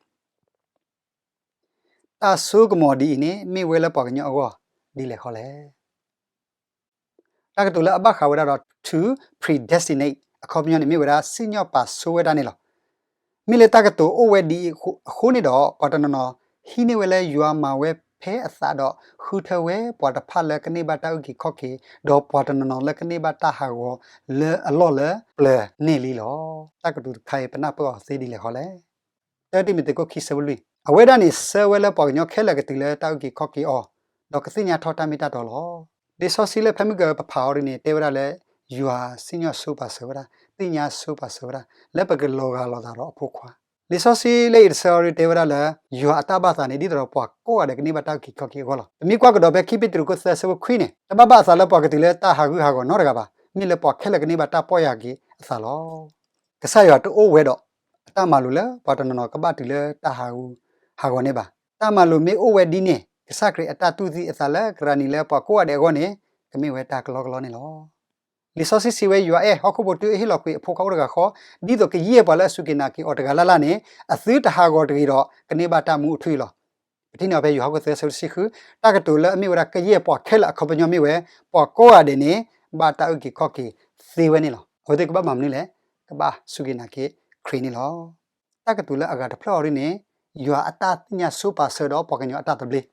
တၢ်ဆိကမိၣ်ဒ်အံၤန့ၣ် မ့ၢ်ဝဲလၢပှၤကညီအဂီၢ်ဒ်လဲၣ်ဃီလဲၣ်. တၢ်ကတိၤလၢအဘၣ်ဃးဝဲဒၣ်ဒီး to predestinate အခီပညီန့ၣ် မ့ၢ်ဝဲဒၣ်စံၣ်ညီၣ်ပာ်ဆိဝဲဒၣ်န့ၣ်လီၤ. မ့ၢ်လၢတၢ်ကတိၤအိၣ်ဝဲဒ်အံၤအဃိန့ၣ်ဒီး ပှၤတနီၤနီၤဟံးန့ၢ်ဝဲလၢယွၤမၤဝဲဖဲအသးဒီး ဃုထၢဝဲပှၤတဖၣ်လၢကန့ၢ်ဘၣ်တၢ်အုၣ်က့ၤခီၣ်က့ၤ, ဒီးပှၤတနီၤနီၤလၢကန့ၢ်ဘၣ်တၢ်ဟးဂီၤလၢအလီၢ်လၢပျၢၤန့ၣ်လံလီၤ. တၢ်ကတိၤတခါအံၤ ပနၢ်ပၢၢ်အီၤသ့ဒ်လဲၣ်ဃီလဲၣ်. တၢတံၤမသ့းခိၣ်ခံဆၢဖိလွံၢ်, အဝဲဒၣ်န့ၣ် ဆှၢဝဲလၢပှၤကညီခဲလၢာ်ကတုၤလၢတၢ်အုၣ်က့ၤခီၣ်က့ၤအီၤ, ဒီးကသ့ၣ်ညါထီၣ်တၢ်မ့ၢ်တၢ်တီလီၤ. လံာ်စီဆှံလၢဖဲမုၢ်ကပာ်အီၤဒ်န့ၣ် တဲဝဲဒၣ်လၢ ယွၤစံၣ်ညီၣ်ဆိပာ်စၢၤဝဲဒၣ်, သ့ၣ်ညါဆိပာ်စၢၤဝဲဒၣ် လၢပကလီၤဂာ်လိာ်သးဒီးအဖိခွါ. လံာ်စီဆှံလၢအံၤတဆၢအံၤတဲဝဲဒၣ်လၢ ယွၤအတၢ်ဘၣ်သးန့ၣ် ဒ်သိးဒီးပှၤကိးဂၤဒဲးကန့ၢ်ဘၣ်တၢ်အုၣ်က့ၤခီၣ်က့ၤအဂီၢ်လီၤ. ပမ့ၢ်ကွၢ်ကဒီးဖဲခံပ့းတရူးခိၣ်သၢဆၢဖိခွံန့ၣ်, တဘၣ်ဘၣ်အသးလၢပှၤကတုၤလၢတၢ်ဟးဂူာ်ဟးဂီၤနီတဂၤဘၣ်, မ့ၢ်လၢပှၤခဲလၢာ်ကန့ၢ်ဘၣ်တၢ်ပီၢ်ယၢ်က့ၤအသးလီၤ. ကစၢ်ယွၤတအိၣ်ဝဲဒီးအတၢ်မၤလိာ်လၢပှၤတနီၤနီၤကဘၣ်တုၤလၢတၢ်ဟးဂူာ်ဟးဂီၤန့ၣ်ဘၣ်. တၢ်မၤလိာ်မ့ၢ်အိၣ်ဝဲဒ်န့ၣ် ကစၢ်ခရံာ်အတၢ်တူၢ်သံအသးလၢကရၢနံၤလၢပှၤကိးဂၤဒဲးအဂီၢ်န့ၣ် ကမ့ၢ်ဝဲတၢ်ကလီကလီန့ၣ်လီၤ. လံာ်စီဆှံစံးဝဲ ယွၤအဲၣ်ဟီၣ်ခိၣ်ဖိတုၤအဟ့ၣ်လီၤကွံာ်အဖိခွါအိၣ်တဂၤဃီ, ဒ်သိးကယဲၢ်ပှၤလၢအစူၢ်က့ၤနာ်က့ၤအီၤတဂၤလၢ်လၢ်န့ၣ် အသုတဟးဂီၤတဂ့ၤဒီးကန့ၢ်ဘၣ်တၢ်မူအထူအယိာ်လီၤ. ပထံၣ်န့ၢ်အီၤဖဲယိၤဟၣ်ခိၣ်သၢဆၢတဆံဃု, တၢ်ကတိၤလၢအမ့ၢ်ဝဲဒၣ်ကယဲၢ်ပှၤခဲလၢာ်အခီပညီမ့ၢ်ဝဲ ပှၤကိးဂၤဒဲးန့ၣ် ဘၣ်တၢ်အုၣ်က့ၤခီၣ်က့ၤသ့ဝဲန့ၣ်လီၤ. အဝဲသ့ၣ်ကဘၣ်မၤမနုၤလဲၣ်, ကဘၣ်စူၢ်က့ၤနာ်က့ၤခရံာ်န့ၣ်လီၤ. တၢ်ကတိၤလၢအဂၤတဖျၢၣ်အီၤဒ်န့ၣ် ယွၤအတၢ်သ့ၣ်ညါဆိပာ်စၢၤဒီးပှၤကညီအတၢ်သဘျ့,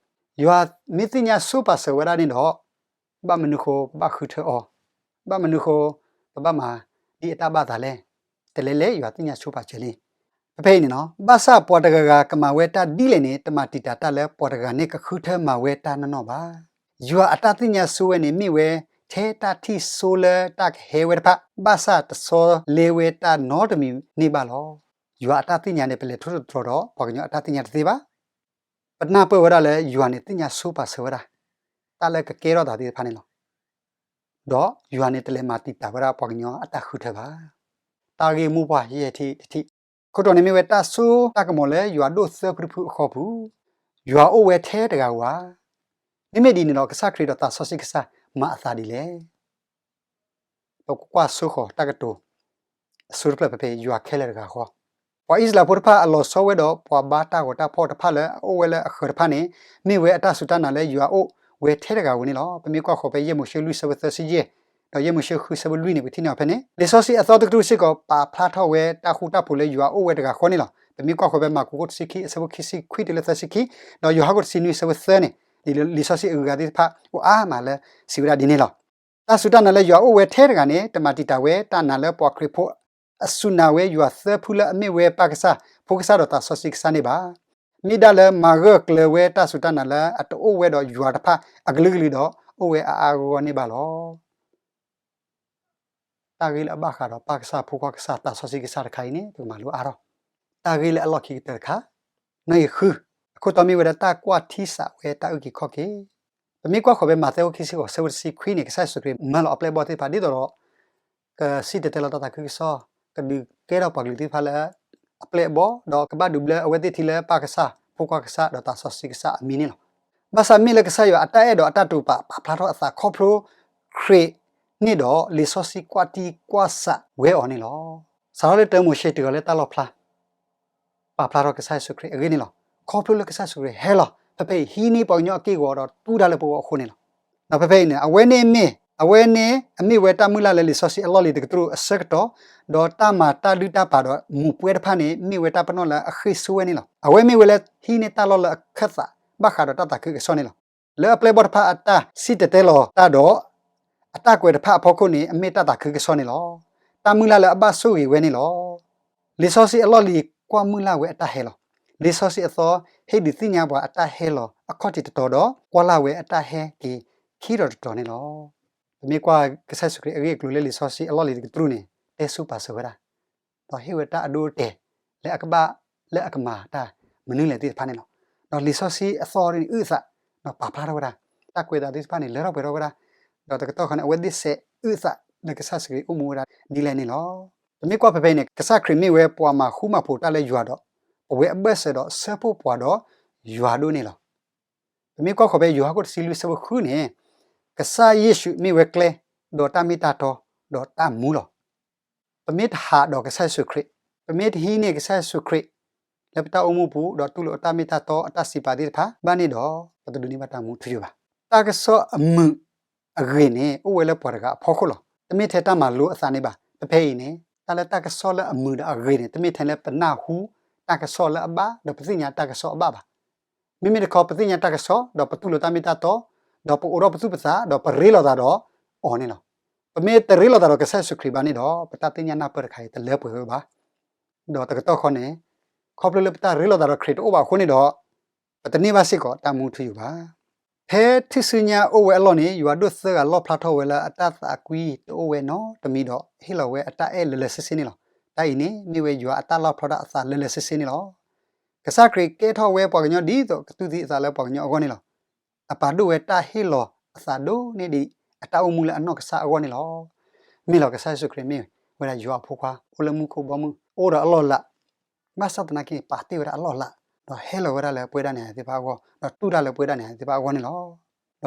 ယွၤမ့ၢ်သ့ၣ်ညါဆိပာ်စၢၤဝဲဒၣ်န့ၣ်ဒီး ဘၣ်မနုၤဃိပဘၣ်ဃုထၢအီၤ, ဘၣ်မနုၤဃိပဘၣ်မၤဒ်အတၢ်ဘၣ်သးလဲၣ်. တလဲၤလဲၤယွၤသ့ၣ်ညါဆိပာ်စၢၤလံ. ဖဲဖဲအံၤန့ၣ်လီၤ, ဘၣ်ဆၣ်ပှၤတဂၤဂၤကမၤဝဲတၢ်ဒ်လဲၣ်န့ၣ် တမၤတံာ်တာ်တၢ်လၢပှၤတဂၤန့ၣ်ကဃုထၢမၤဝဲတၢ်နီၢ်နီၢ်ဘၣ်. ယွၤအတၢ်သ့ၣ်ညါဆိဝဲန့ၣ် မ့ၢ်ဝဲထဲတၢ်ထံၣ်ဆိလၢတၢ်ကဟဲဝဲတဖၣ်, ဘၣ်ဆၣ်တဆီလဲဝဲတၢ်နီတမံၤန့ၣ်ဘၣ်လီၤ. ယွၤအတၢ်သ့ၣ်ညါန့ၣ် ပလဲၤထိၣ်သတြီၤဒီးပှၤကညီအတၢ်သ့ၣ်ညါတသ့ဘၣ်. ပနၢ်ပၢၢ်ဝဲဒၣ်လၢယွၤန့ၣ်သ့ၣ်ညါဆိပာ်စၢၤဝဲဒၣ် တၢ်လၢကကဲထီၣ်သးသ့ၣ်တဖၣ်န့ၣ်လီၤ. ဒီးယွၤန့ၣ်တလဲၤမၤတံာ်တာ်ဝဲဒၣ်ပှၤကညီအတၢ်ဃုထၢဘၣ်. တၢ်ဂ့ၢ်မိၢ်ပှၢ်ယဲၢ်ထံၣ်တထံၣ်, ခိၣ်တီန့ၣ်မ့ၢ်ဝဲတၢ်စိတၢ်ကမီၤလၢယွၤဒိၣ်သၢဖုတဖုအဃီပူၤ, ယွၤအိၣ်ဝဲထဲတဂၤဧိၤဧါ. မ့မ့ၢ်ဒ်န့ၣ်ဒီး ကစၢ်ခရံာ်ဒီးသးစီဆှံကစၢ်မၤအသးဒ်လဲၣ်. ပကကွၢ်ဆိဃီၤတၢ်ကတိၤ အဆိတဖျၢၣ်ဖဲဖဲ ယွၤခဲလၢာ်တဂၤဃီ, ပှၤအံၣ်စရ့လးဖိတဖၣ်အလီၤဆီဝဲဒီးပှၤဘါတၢ်ဂီၤတၢ်ဖီၣ်တဖၣ်လၢအအိၣ်ဝဲလၢအဃၢၤတဖၣ်န့ၣ် မ့ၢ်ဝဲအတၢ်စူၢ်တၢ်နာ်လၢယွၤအိၣ်ဝဲထဲတဂၤဧိၤန့ၣ်လီၤ. ပမ့ၢ်ကွၢ်ဃီၤဖဲယဲၢ်မိၤၡ့လွံၢ်ဆၢဖိသၢဆံယဲၢ် ဒီးယဲၢ်မိၤၡ့ဃုဆၢဖိလွံၢ်န့ၣ် ပထံၣ်န့ၢ်အီၤဖဲန့ၣ် လံာ်စီဆှံအသီတကတြူၢ်စ့ၢ်ကီး ပာ်ဖျါထီၣ်ဝဲတၢ်ဃူတၢ်ဖိးလၢယွၤအိၣ်ဝဲတဂၤဃီန့ၣ်လီၤ. ပမ့ၢ်ကွၢ်ဃီၤဖဲမၢ်ကူးခိၣ်တဆံခံအဆၢဖိခံဆံခွံတုၤလၢသၢဆံခံ ဒီးယိၤဟၣ်ခိၣ်တဆံနွံအဆၢဖိသၢန့ၣ် လံာ်စီဆှံအဂုၤအဂၤသ့ၣ်တဖၣ် အိၣ်အါမးလၢစံးဝဲဒၣ်ဒ်န့ၣ်လီၤ. တၢ်စူၢ်တၢ်နာ်လၢယွၤအိၣ်ဝဲထဲတဂၤန့ၣ် တမၤတံာ်တာ်ဝဲတၢ်နာ်လၢပှၤခရံာ်ဖိ အစူၢ်နာ်ဝဲယွၤသၢဖုလၢအမ့ၢ်ဝဲပၢ်ကစၢ်, ဖိကစၢ်ဒီးသးစီဆှံကစၢ်န့ၣ်ဘၣ်. မ့ၢ်ဒၣ်လၢမၤဂၢၢ်ကျၢၤဝဲတၢ်စူၢ်တၢ်နာ်လၢအတအိၣ်ဝဲဒီးယွၤတဖၣ်အကလုာ်ကလုာ်ဒီး အိၣ်ဝဲအါအါဂီၢ်ဂီၢ်န့ၣ်ဘၣ်လီၤ. တၢ်ဂ့ၢ်လၢအဘၣ်ဃးဒီးပၢ်ကစၢ်, ဖိခွါကစၢ်, သးစီဆှံကစၢ်တခါအံၤန့ၣ် ပကမၤလိအါထီၣ်. တၢ်ဂ့ၢ်လၢအလီၢ်ခံကတၢၢ်တခါ, နီၣ်ဂံၢ်ဃု, အခိၣ်တီမ့ၢ်ဝဲဒၣ်တၢ်ကွၢ်ထံစးဝဲတၢ်အုၣ်က့ၤခီၣ်က့ၤ. ပမ့ၢ်ကွၢ်ဃီၤဖဲမးသဲအခိၣ်ခံဆံဃိးအဆၢဖိတဆံခွံန့ၣ် ကစၢ်ယ့ၣ်ၡူးခရံာ်မၢလီၤအပျဲၢ်အဘီၣ်သ့ၣ်တဖၣ် ဒ်သိးဒီး ကစံၣ်တဲၤတဲလီၤတၢ်သးခုကစီၣ်, ကဒုးကဲထီၣ်ပှၤကလုာ်သ့ၣ်တဖၣ်လၢအပျဲၢ်အဘီၣ်, ဒီးကဘၣ်ဒုးဘျၢအဝဲသ့ၣ်ထံလၢပၢ်ကစၢ်, ဖိခွါကစၢ်, ဒီးသးစီဆှံကစၢ်အမံၤန့ၣ်လီၤ. ဘၣ်ဆၣ်မ့ၢ်လၢကစၢ်ယွၤအတၢ်အဲၣ်ဒိးအတၢ်တိာ်ပာ် ပာ်ဖျါထီၣ်အသးခီဖျိခရံာ်န့ၣ်ဒီး လံာ်စီဆှံကွၢ်ထံကွၢ်စးဝဲအီၤန့ၣ်လီၤ. စးထီၣ်လၢတၢမိၤၡ့တုၤဃီၤလၢတၢ်လီၣ်ဖျါ ပာ်ဖျါထီၣ်ကစၢ်ယ့ၣ်ၡူးခရံာ်အဂ့ၢ်န့ၣ်လီၤ. ခီဖျိလၢကစၢ်ယ့ၣ်ၡူးခရံာ်ဟဲလီၤ, ဖဲဖဲအံၤ ဟံးန့ၢ်ပှၤကညီအက့ၢ်အဂီၤဒီးတူၢ်တၢ်လၢပဂီၢ်အဃိန့ၣ်လီၤ. ဒီးဖဲဖဲအံၤန့ၣ် အဝဲန့ၣ်မ့ၢ်, အဝဲန့ၣ်အမ့ၢ်ဝဲတၢ်မုၢ်လၢ်လၢလံာ်စီဆှံအလီၢ်လံၤတကတြူၢ်အဆၢကတီၢ်, ဒီးတၢ်မၤတၢ်ဒုၣ်တၢ်ပာ်ဒီးမူၤပှဲၤတဖၣ်န့ၣ် မ့ၢ်ဝဲတၢ်ပနီၣ်လၢအဃ့ၢ်ဆိဝဲန့ၣ်လီၤ. အဝဲမ့ၢ်ဝဲလၢဟံးန့ၢ်တၢ်လီၢ်လၢအခၢၣ်သး ဘၣ်ဃးဒီးတၢ်သးခုကစီၣ်န့ၣ်လီၤ. လၢအပျဲၢ်အဘီၣ်တဖၣ်အတၢ်စံၣ်တဲၤတဲလီၤတၢ်ဒီး အတၢ်ကွဲးတဖၣ်အဖီခိၣ်န့ၣ် အမ့ၢ်တၢ်သးခုကစီၣ်န့ၣ်လီၤ. တၢ်မုၢ်လၢ်လၢအဘၣ်ဆိၣ်ဂ့ၤဝဲန့ၣ်လီၤ. လံာ်စီဆှံအလီၢ်လံၤကွၢ်မုၢ်လၢ်ဝဲအတၢ်ဟဲလီၤ. လံာ်စီဆှံအသီ ဟ့ၣ်ဒုးသ့ၣ်ညါပှၤအတၢ်ဟဲလီၤအခီၣ်ထံးတတီၤဒီး ကွၢ်လၢ်ဝဲအတၢ်ဟဲက့ၤခံတီၤတတီၤန့ၣ်လီၤ. ပမ့ၢ်ကွၢ်ကစၢ်ယ့ၣ်ၡူးခရံာ်အဂ့ၢ်အကျိၤလၢလံာ်စီဆှံအလီၢ်လံၤတကတြူၢ်န့ၣ် တဲဆိပာ်စၢၤဝဲဒၣ် ဒီးဟ့ၣ်ဝဲတၢ်အဒိအတဲာ် လၢအကဘၣ်လၢအကမၤတၢ်မနုၤလဲၣ်သ့ၣ်တဖၣ်န့ၣ်လီၤ. ဒီးလံာ်စီဆှံအသီန့ၣ် အုၣ်အသး ဒီးပာ်ဖျါထီၣ်ဝဲဒၣ် တၢ်ကွဲးသးသ့ၣ်တဖၣ်န့ၣ် လၢထီၣ်ပှဲၤထီၣ်ဝဲဒၣ်, ဒီးတကတီၢ်ဃီန့ၣ် အဝဲသ့ၣ်စဲးအုၣ်အသးလၢကစၢ်ယ့ၣ်ၡူးခရံာ်အိၣ်မူဝဲဒၣ်ဒ်လဲၣ်န့ၣ်လီၤ. ပမ့ၢ်ကွၢ်ဖဲဖဲအံၤန့ၣ် ကစၢ်ခရံာ်မ့ၢ်ဝဲပှၤမၤဃူမၤဖိးတၢ်လၢယွၤဒီး ပဝဲအဘၢၣ်စၢၤဒီးဆၢဖှိၣ်ပှၤဒီးယွၤဒိၣ်န့ၣ်လီၤ. ပမ့ၢ်ကွၢ်ဃီၤဖဲယိၤဟၣ်ခိၣ်တဆံလွံၢ်ဆၢဖိဃုန့ၣ် ကစၢ်ယ့ၣ်ၡူးမ့ၢ်ဝဲကျဲ ဒီးတၢ်မ့ၢ်တၢ်တီ ဒီးတၢ်မူလီၤ. ပမ့ၢ်တဟးဒီးကစၢ်ယ့ၣ်ၡူးခရံာ်, ပမ့ၢ်တဟံးန့ၢ်ကစၢ်ယ့ၣ်ၡူးခရံာ် လၢပတၢ်အိၣ်မူပူၤ ဒီးတူၢ်လိာ်အတၢ်မ့ၢ်တၢ်တီအတၢ်စံးပာ်သ့ၣ်တဖၣ်ဘၣ်န့ၣ်ဒီး ပတဒိးန့ၢ်ဘၣ်တၢ်မူထူယိာ်ဘၣ်. တၢ်ကစီၣ်အမုာ်အဂ့ၤန့ၣ် အိၣ်ဝဲလၢပှၤတဂၤအဖီခိၣ်လီၤ. တမ့ၢ်ထဲတၢ်မၤလိအသးန့ၣ်ဘၣ်. ဖဲဖဲအံၤန့ၣ် တၢ်လၢတၢ်ကစီၣ်လၢအမုာ်ဒီးအဂ့ၤန့ၣ် တမ့ၢ်ထဲလၢပနၢ်ဟူတၢ်ကစီၣ်လၢအဘၣ် ဒီးပသ့ၣ်ညါတၢ်ကစီၣ်အဘၣ်ဘၣ်. မ့မ့ၢ်တခီ ပသ့ၣ်ညါတၢ်ကစီၣ် ဒီးပတူၢ်လိာ်တၢ်မ့ၢ်တၢ်တီ ဒီးပအိးထီၣ်ပသူၣ်ပသး ဒီးပရ့လိာ်သးဒီးအီၤန့ၣ်လီၤ. ပမ့ၢ်တရ့လိာ်သးဒီးကစၢ်ယ့ၣ်ၡူးခရံာ်ဘၣ်န့ၣ်ဒီး ပတၢ်သ့ၣ်ညါနၢ်ပၢၢ်တခါအံၤ တလၢပှဲၤဝဲဘၣ်. ဒီးတကတီၢ်ဃီန့ၣ် ခီဖျိလၢပတၢ်ရ့လိာ်သးဒီးခရံာ်တအိၣ်ဘၣ်အဃိန့ၣ်ဒီး ပတန့ၢ်ဘၣ်စ့ၢ်ကီးတၢ်မူထူယိာ်ဘၣ်. ဖဲထူၣ်စုညါအိၣ်ဝဲအလီၢ်န့ၣ် ယွၤဒိးသၢဂၤလီၣ်ဖျါထီၣ်ဝဲလၢအတၢ်သးကွံတအိၣ်ဝဲနီတမံၤဒီး ဟ့ၣ်လီၤဝဲအတၢ်အဲၣ်လၢာ်လၢာ်ဆ့ဆ့န့ၣ်လီၤ. တၢ်အံၤန့ၣ် မ့ၢ်ဝဲယွၤအတၢ်လီၣ်ဖျါထီၣ်အသးလၢာ်လၢာ်ဆ့ဆ့န့ၣ်လီၤ. ကစၢ်ခရံာ်ကဲထီၣ်ဝဲပှၤကညီဒ်သိးကတူၢ်သံအသးလၢပှၤကညီအဂီၢ်န့ၣ်လီၤ. အပာ်ဒိၣ်ဝဲတၢ်ဟ့ၣ်လီၤအသးဒိၣ်န့ၢ်ဒံးအတၢ်အိၣ်မူလၢအနီၢ်ကစၢ်အဂီၢ်န့ၣ်လီၤ. မ့ၢ်လီၤ ကစၢ်ယ့ၣ်ၡူးခရံာ်မ့ၢ်ဝဲဒၣ်ယွၤအဖိခွါ အိၣ်လၢမူခိၣ်ဘီမုၢ် အိၣ်ဒီးအလီၢ်အလၤ ဘၣ်ဆၣ်သနာ်က့န့ၣ် ပာ်တ့ၢ်ဝဲဒၣ်အလီၢ်အလၤ ဒီးဟဲလီၤဝဲဒၣ်လၢပဝဲဒၣ်နၤယၤသ့ၣ်တဖၣ်အဂီၢ် ဒီးတူၢ်တၢ်လၢပဝဲဒၣ်နၤယၤသ့ၣ်တဖၣ်အဂီၢ်န့ၣ်လီၤ.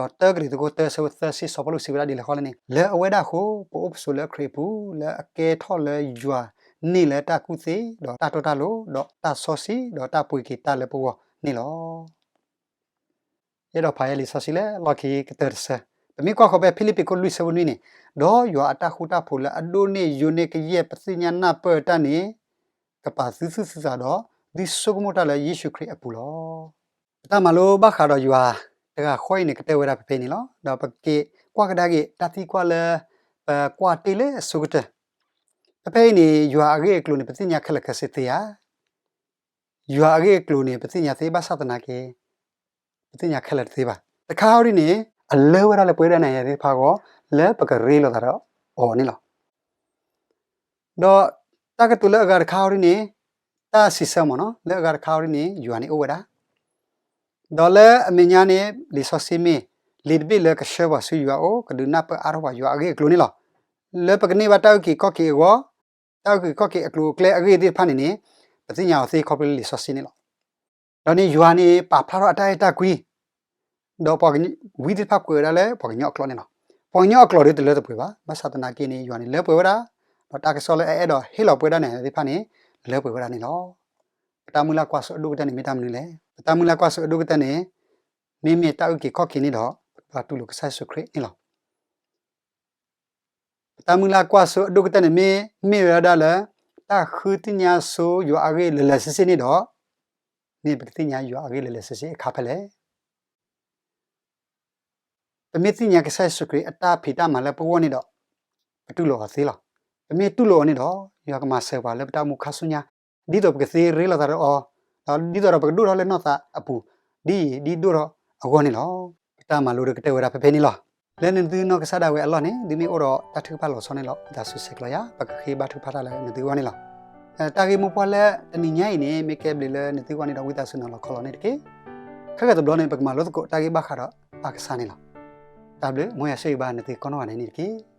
ဒီးတၢကရံၣ်သူးခိၣ်သၢဆၢဖိသၢဆံ စီၤပီလူးစံးဝဲဒၣ်ဒ်လဲၣ်ဃီလဲၣ်န့ၣ် လၢအဝဲဒၣ်အဃိ ပအိၣ်ပဆိးလၢခရံာ်အပူၤ လၢအကဲထီၣ်လၢယွၤန့ၢ်လၢတၢ်ကူၣ်သ့ ဒီးတၢ်တီတၢ်လိၤ ဒီးတၢ်စီဆှံ ဒီးတၢ်ပှ့ၤက့ၤတၢ်လၢပဂီၢ်န့ၣ်လီၤ. ယအဲၣ်ဒိးဖးယဲလံာ်စီဆှံလၢလီၢ်ခံကတၢၢ်တဆၢ, ပမ့ၢ်ကွၢ်ဃီၤဖဲဖံလံးပံးခိၣ်လွံၢ်ဆၢဖိနွံန့ၣ်, ဒီးယွၤအတၢ်ဃူတၢ်ဖိးလၢအဒိၣ်န့ၢ်ယိာ်န့ၢ်ကယဲၢ်ပသ့ၣ်ညါနၢ်ပၢၢ်တၢ်န့ၣ်, ကပာ်သုသူၣ်သုသးဒီး သုဆိကမိၣ်တၢ်လၢယ့ၣ်ၡူးခရံာ်အပူၤလီၤ. ပတၢ်မၤလိဘၣ်ဃးဒီးယွၤတဂၤဃီအံၤန့ၣ် ကတၢၢ်ဝဲဒၣ်ဖဲဖဲအံၤန့ၣ်လီၤ. ဒီးပက့ၤကွၢ်ကဒါက့ၤတၢ်သံကွၢ်လၢ ပကွၢ်တ့ၢ်လၢအဆိကတၢၢ်, ဖဲဖဲအံၤန့ၣ် ယွၤအဂ့ၢ်အကျိၤန့ၣ် ပသ့ၣ်ညါခဲလၢာ်ခဲဆ့သ့ဧါ. ယွၤအဂ့ၢ်အကျိၤန့ၣ် ပသ့ၣ်ညါသ့ဘၣ်ဆၣ်သနာ်က့ ပသ့ၣ်ညါခဲလၢာ်တသ့ဘၣ်. တခါအံၤဒ်န့ၣ် အလၢဝဲဒၣ်လၢပဝဲဒၣ်နၤယၤသ့ၣ်တဖၣ်အဂီၢ် လၢပကရ့လိာ်သးဒီးအီၤန့ၣ်လီၤ. ဒီးတၢ်ကတိၤလၢအဂၤတခါအံၤဒ်န့ၣ် တၢ်စံးဆၢမ့ၢ်နီၤ လၢအဂၤတခါအံၤဒ်န့ၣ် ယွၤန့ၣ်အိၣ်ဝဲဒၣ် ဒီးလၢအမဲာ်ညါန့ၣ် လံာ်စီဆှံမ့ၢ် လံာ်တဘ့ၣ်လၢကဆှၢပှၤဆူယွၤအအိၣ် ကဒုးနၢ်ပၢၢ်အါထီၣ်ပှၤယွၤအဂ့ၢ်အကျိၤန့ၣ်လီၤ. လၢပကန့ၢ်ဘၣ်တၢ်အုၣ်က့ၤခီၣ်က့ၤအဂီၢ်, တၢ်အုၣ်က့ၤခီၣ်က့ၤအကျိၤအကျဲအဂ့ၢ်သ့ၣ်တဖၣ်န့ၣ်န့ၣ် ပသ့ၣ်ညါအီၤသ့ခီဖျိလၢလံာ်စီဆှံန့ၣ်လီၤ. ဒီးန့ၣ်ယွၤန့ၣ် ပာ်ဖျါထီၣ်အတၢ်အဲၣ်တၢ်ကွံ ဒီးပှၤဝံသ့ၣ်တဖၣ်ကွဲးဝဲဒၣ်လၢပှၤကညီအကျိာ်န့ၣ်လီၤ. ပှၤကညီအကျိာ်ဒီးတလၢတပှဲၤဘၣ်. ဘၣ်ဆၣ်သနာ်က့န့ၣ် ယွၤန့ၣ်လၢပှဲၤဝဲဒၣ်, ဒီးတၢ်ကစီၣ်လၢအအဲၣ်ဒိးဟ့ၣ်လီၤပဝဲဒၣ်နၤယၤသ့ၣ်တဖၣ်န့ၣ် လၢပှဲၤဝဲဒၣ်န့ၣ်လီၤ. ပတၢ်မုၢ်လၢ်ကွၢ်စိအဒိၣ်ကတၢၢ်န့ၣ် မ့ၢ်တၢ်မနုၤလဲၣ်. ပတၢ်မုၢ်လၢ်ကွၢ်စိအဒိၣ်ကတၢၢ်န့ၣ် မ့မ့ၢ်တၢ်အုၣ်က့ၤခီၣ်က့ၤန့ၣ်ဒီး ပဘၣ်တူၢ်လိာ်ကစၢ်ယ့ၣ်ၡူးခရံာ်န့ၣ်လီၤ. ပတၢ်မုၢ်လၢ်ကွၢ်စိအဒိၣ်ကတၢၢ်န့ၣ် မ့ၢ်မ့ၢ်ဝဲဒၣ်လၢ တၢ်ဃုသ့ၣ်ညါဆိယွၤအဂ့ၢ်လၢာ်လၢာ်ဆ့ဆ့န့ၣ်ဒီး, မ့ၢ်ပကသ့ၣ်ညါယွၤအဂ့ၢ်လၢာ်လၢာ်ဆ့ဆ့အခါဖဲလဲၣ်. ပမ့ၢ်သ့ၣ်ညါကစၢ်ယ့ၣ်ၡူးခရံာ်အတၢ်ဖံးတၢ်မၤလၢပဂီၢ်န့ၣ်ဒီး, ပတူၢ်လိာ်အီၤသ့လီၤ. ပမ့ၢ်တူၢ်လိာ်အီၤန့ၣ်ဒီး, ယွၤကမၤစၢၤပှၤလၢပတၢ်အိၣ်မူခါဆူညါ, ဒ်သိးပကသ့ရ့လိာ်သးဒီးအီၤ, ဒီးဒ်သိးဒီးပကဒိၣ်ထီၣ်လၢနီၢ်သးအပူၤ, ဒ်အံၤဒ်ဒိၣ်ထီၣ်အဂီၢ်န့ၣ်လီၤ. ပတၢ်မၤလိဒီးကတၢၢ်ဝဲဒၣ်ဖဲဖဲန့ၣ်လီၤ. လၢနသုနီၢ်ကစၢ်ဒၣ်ဝဲအလီၢ်န့ၣ် ဒ်မ့ၢ်အိၣ်ဒီးတၢ်ထုကဖၣ်လီၤဆီန့ၣ်လီၤ. ဝံသးစူၤဆဲးကျိးယၤ, ပကဃ့ဘါထုကဖၣ်တၢ်လၢနသုဂီၢ်န့ၣ်လီၤ. တၢ်ဂ့ၢ်မိၢ်ပှၢ်လၢတနံၤညါအံၤန့ၣ် မ့ၢ်ကဲဘျုးလၢနသုဂီၢ်န့ၣ်ဒီး ဝံသးစူၤနီၤလီၤခီလီၤန့ၣ်တက့ၢ်. ခဲကတဘျီန့ၣ် ပကမၤလိသကိးတၢ်ဂ့ၢ်ဘၣ်ဃးဒီးပၢ်ကစၢ်န့ၣ်လီၤ. တၢ်ဘျုး, မ်ယွၤဆိၣ်ဂ့ၤဘၣ်နသုကိးနီၢ်ဂၤဒဲးန့ၣ်တက့ၢ်.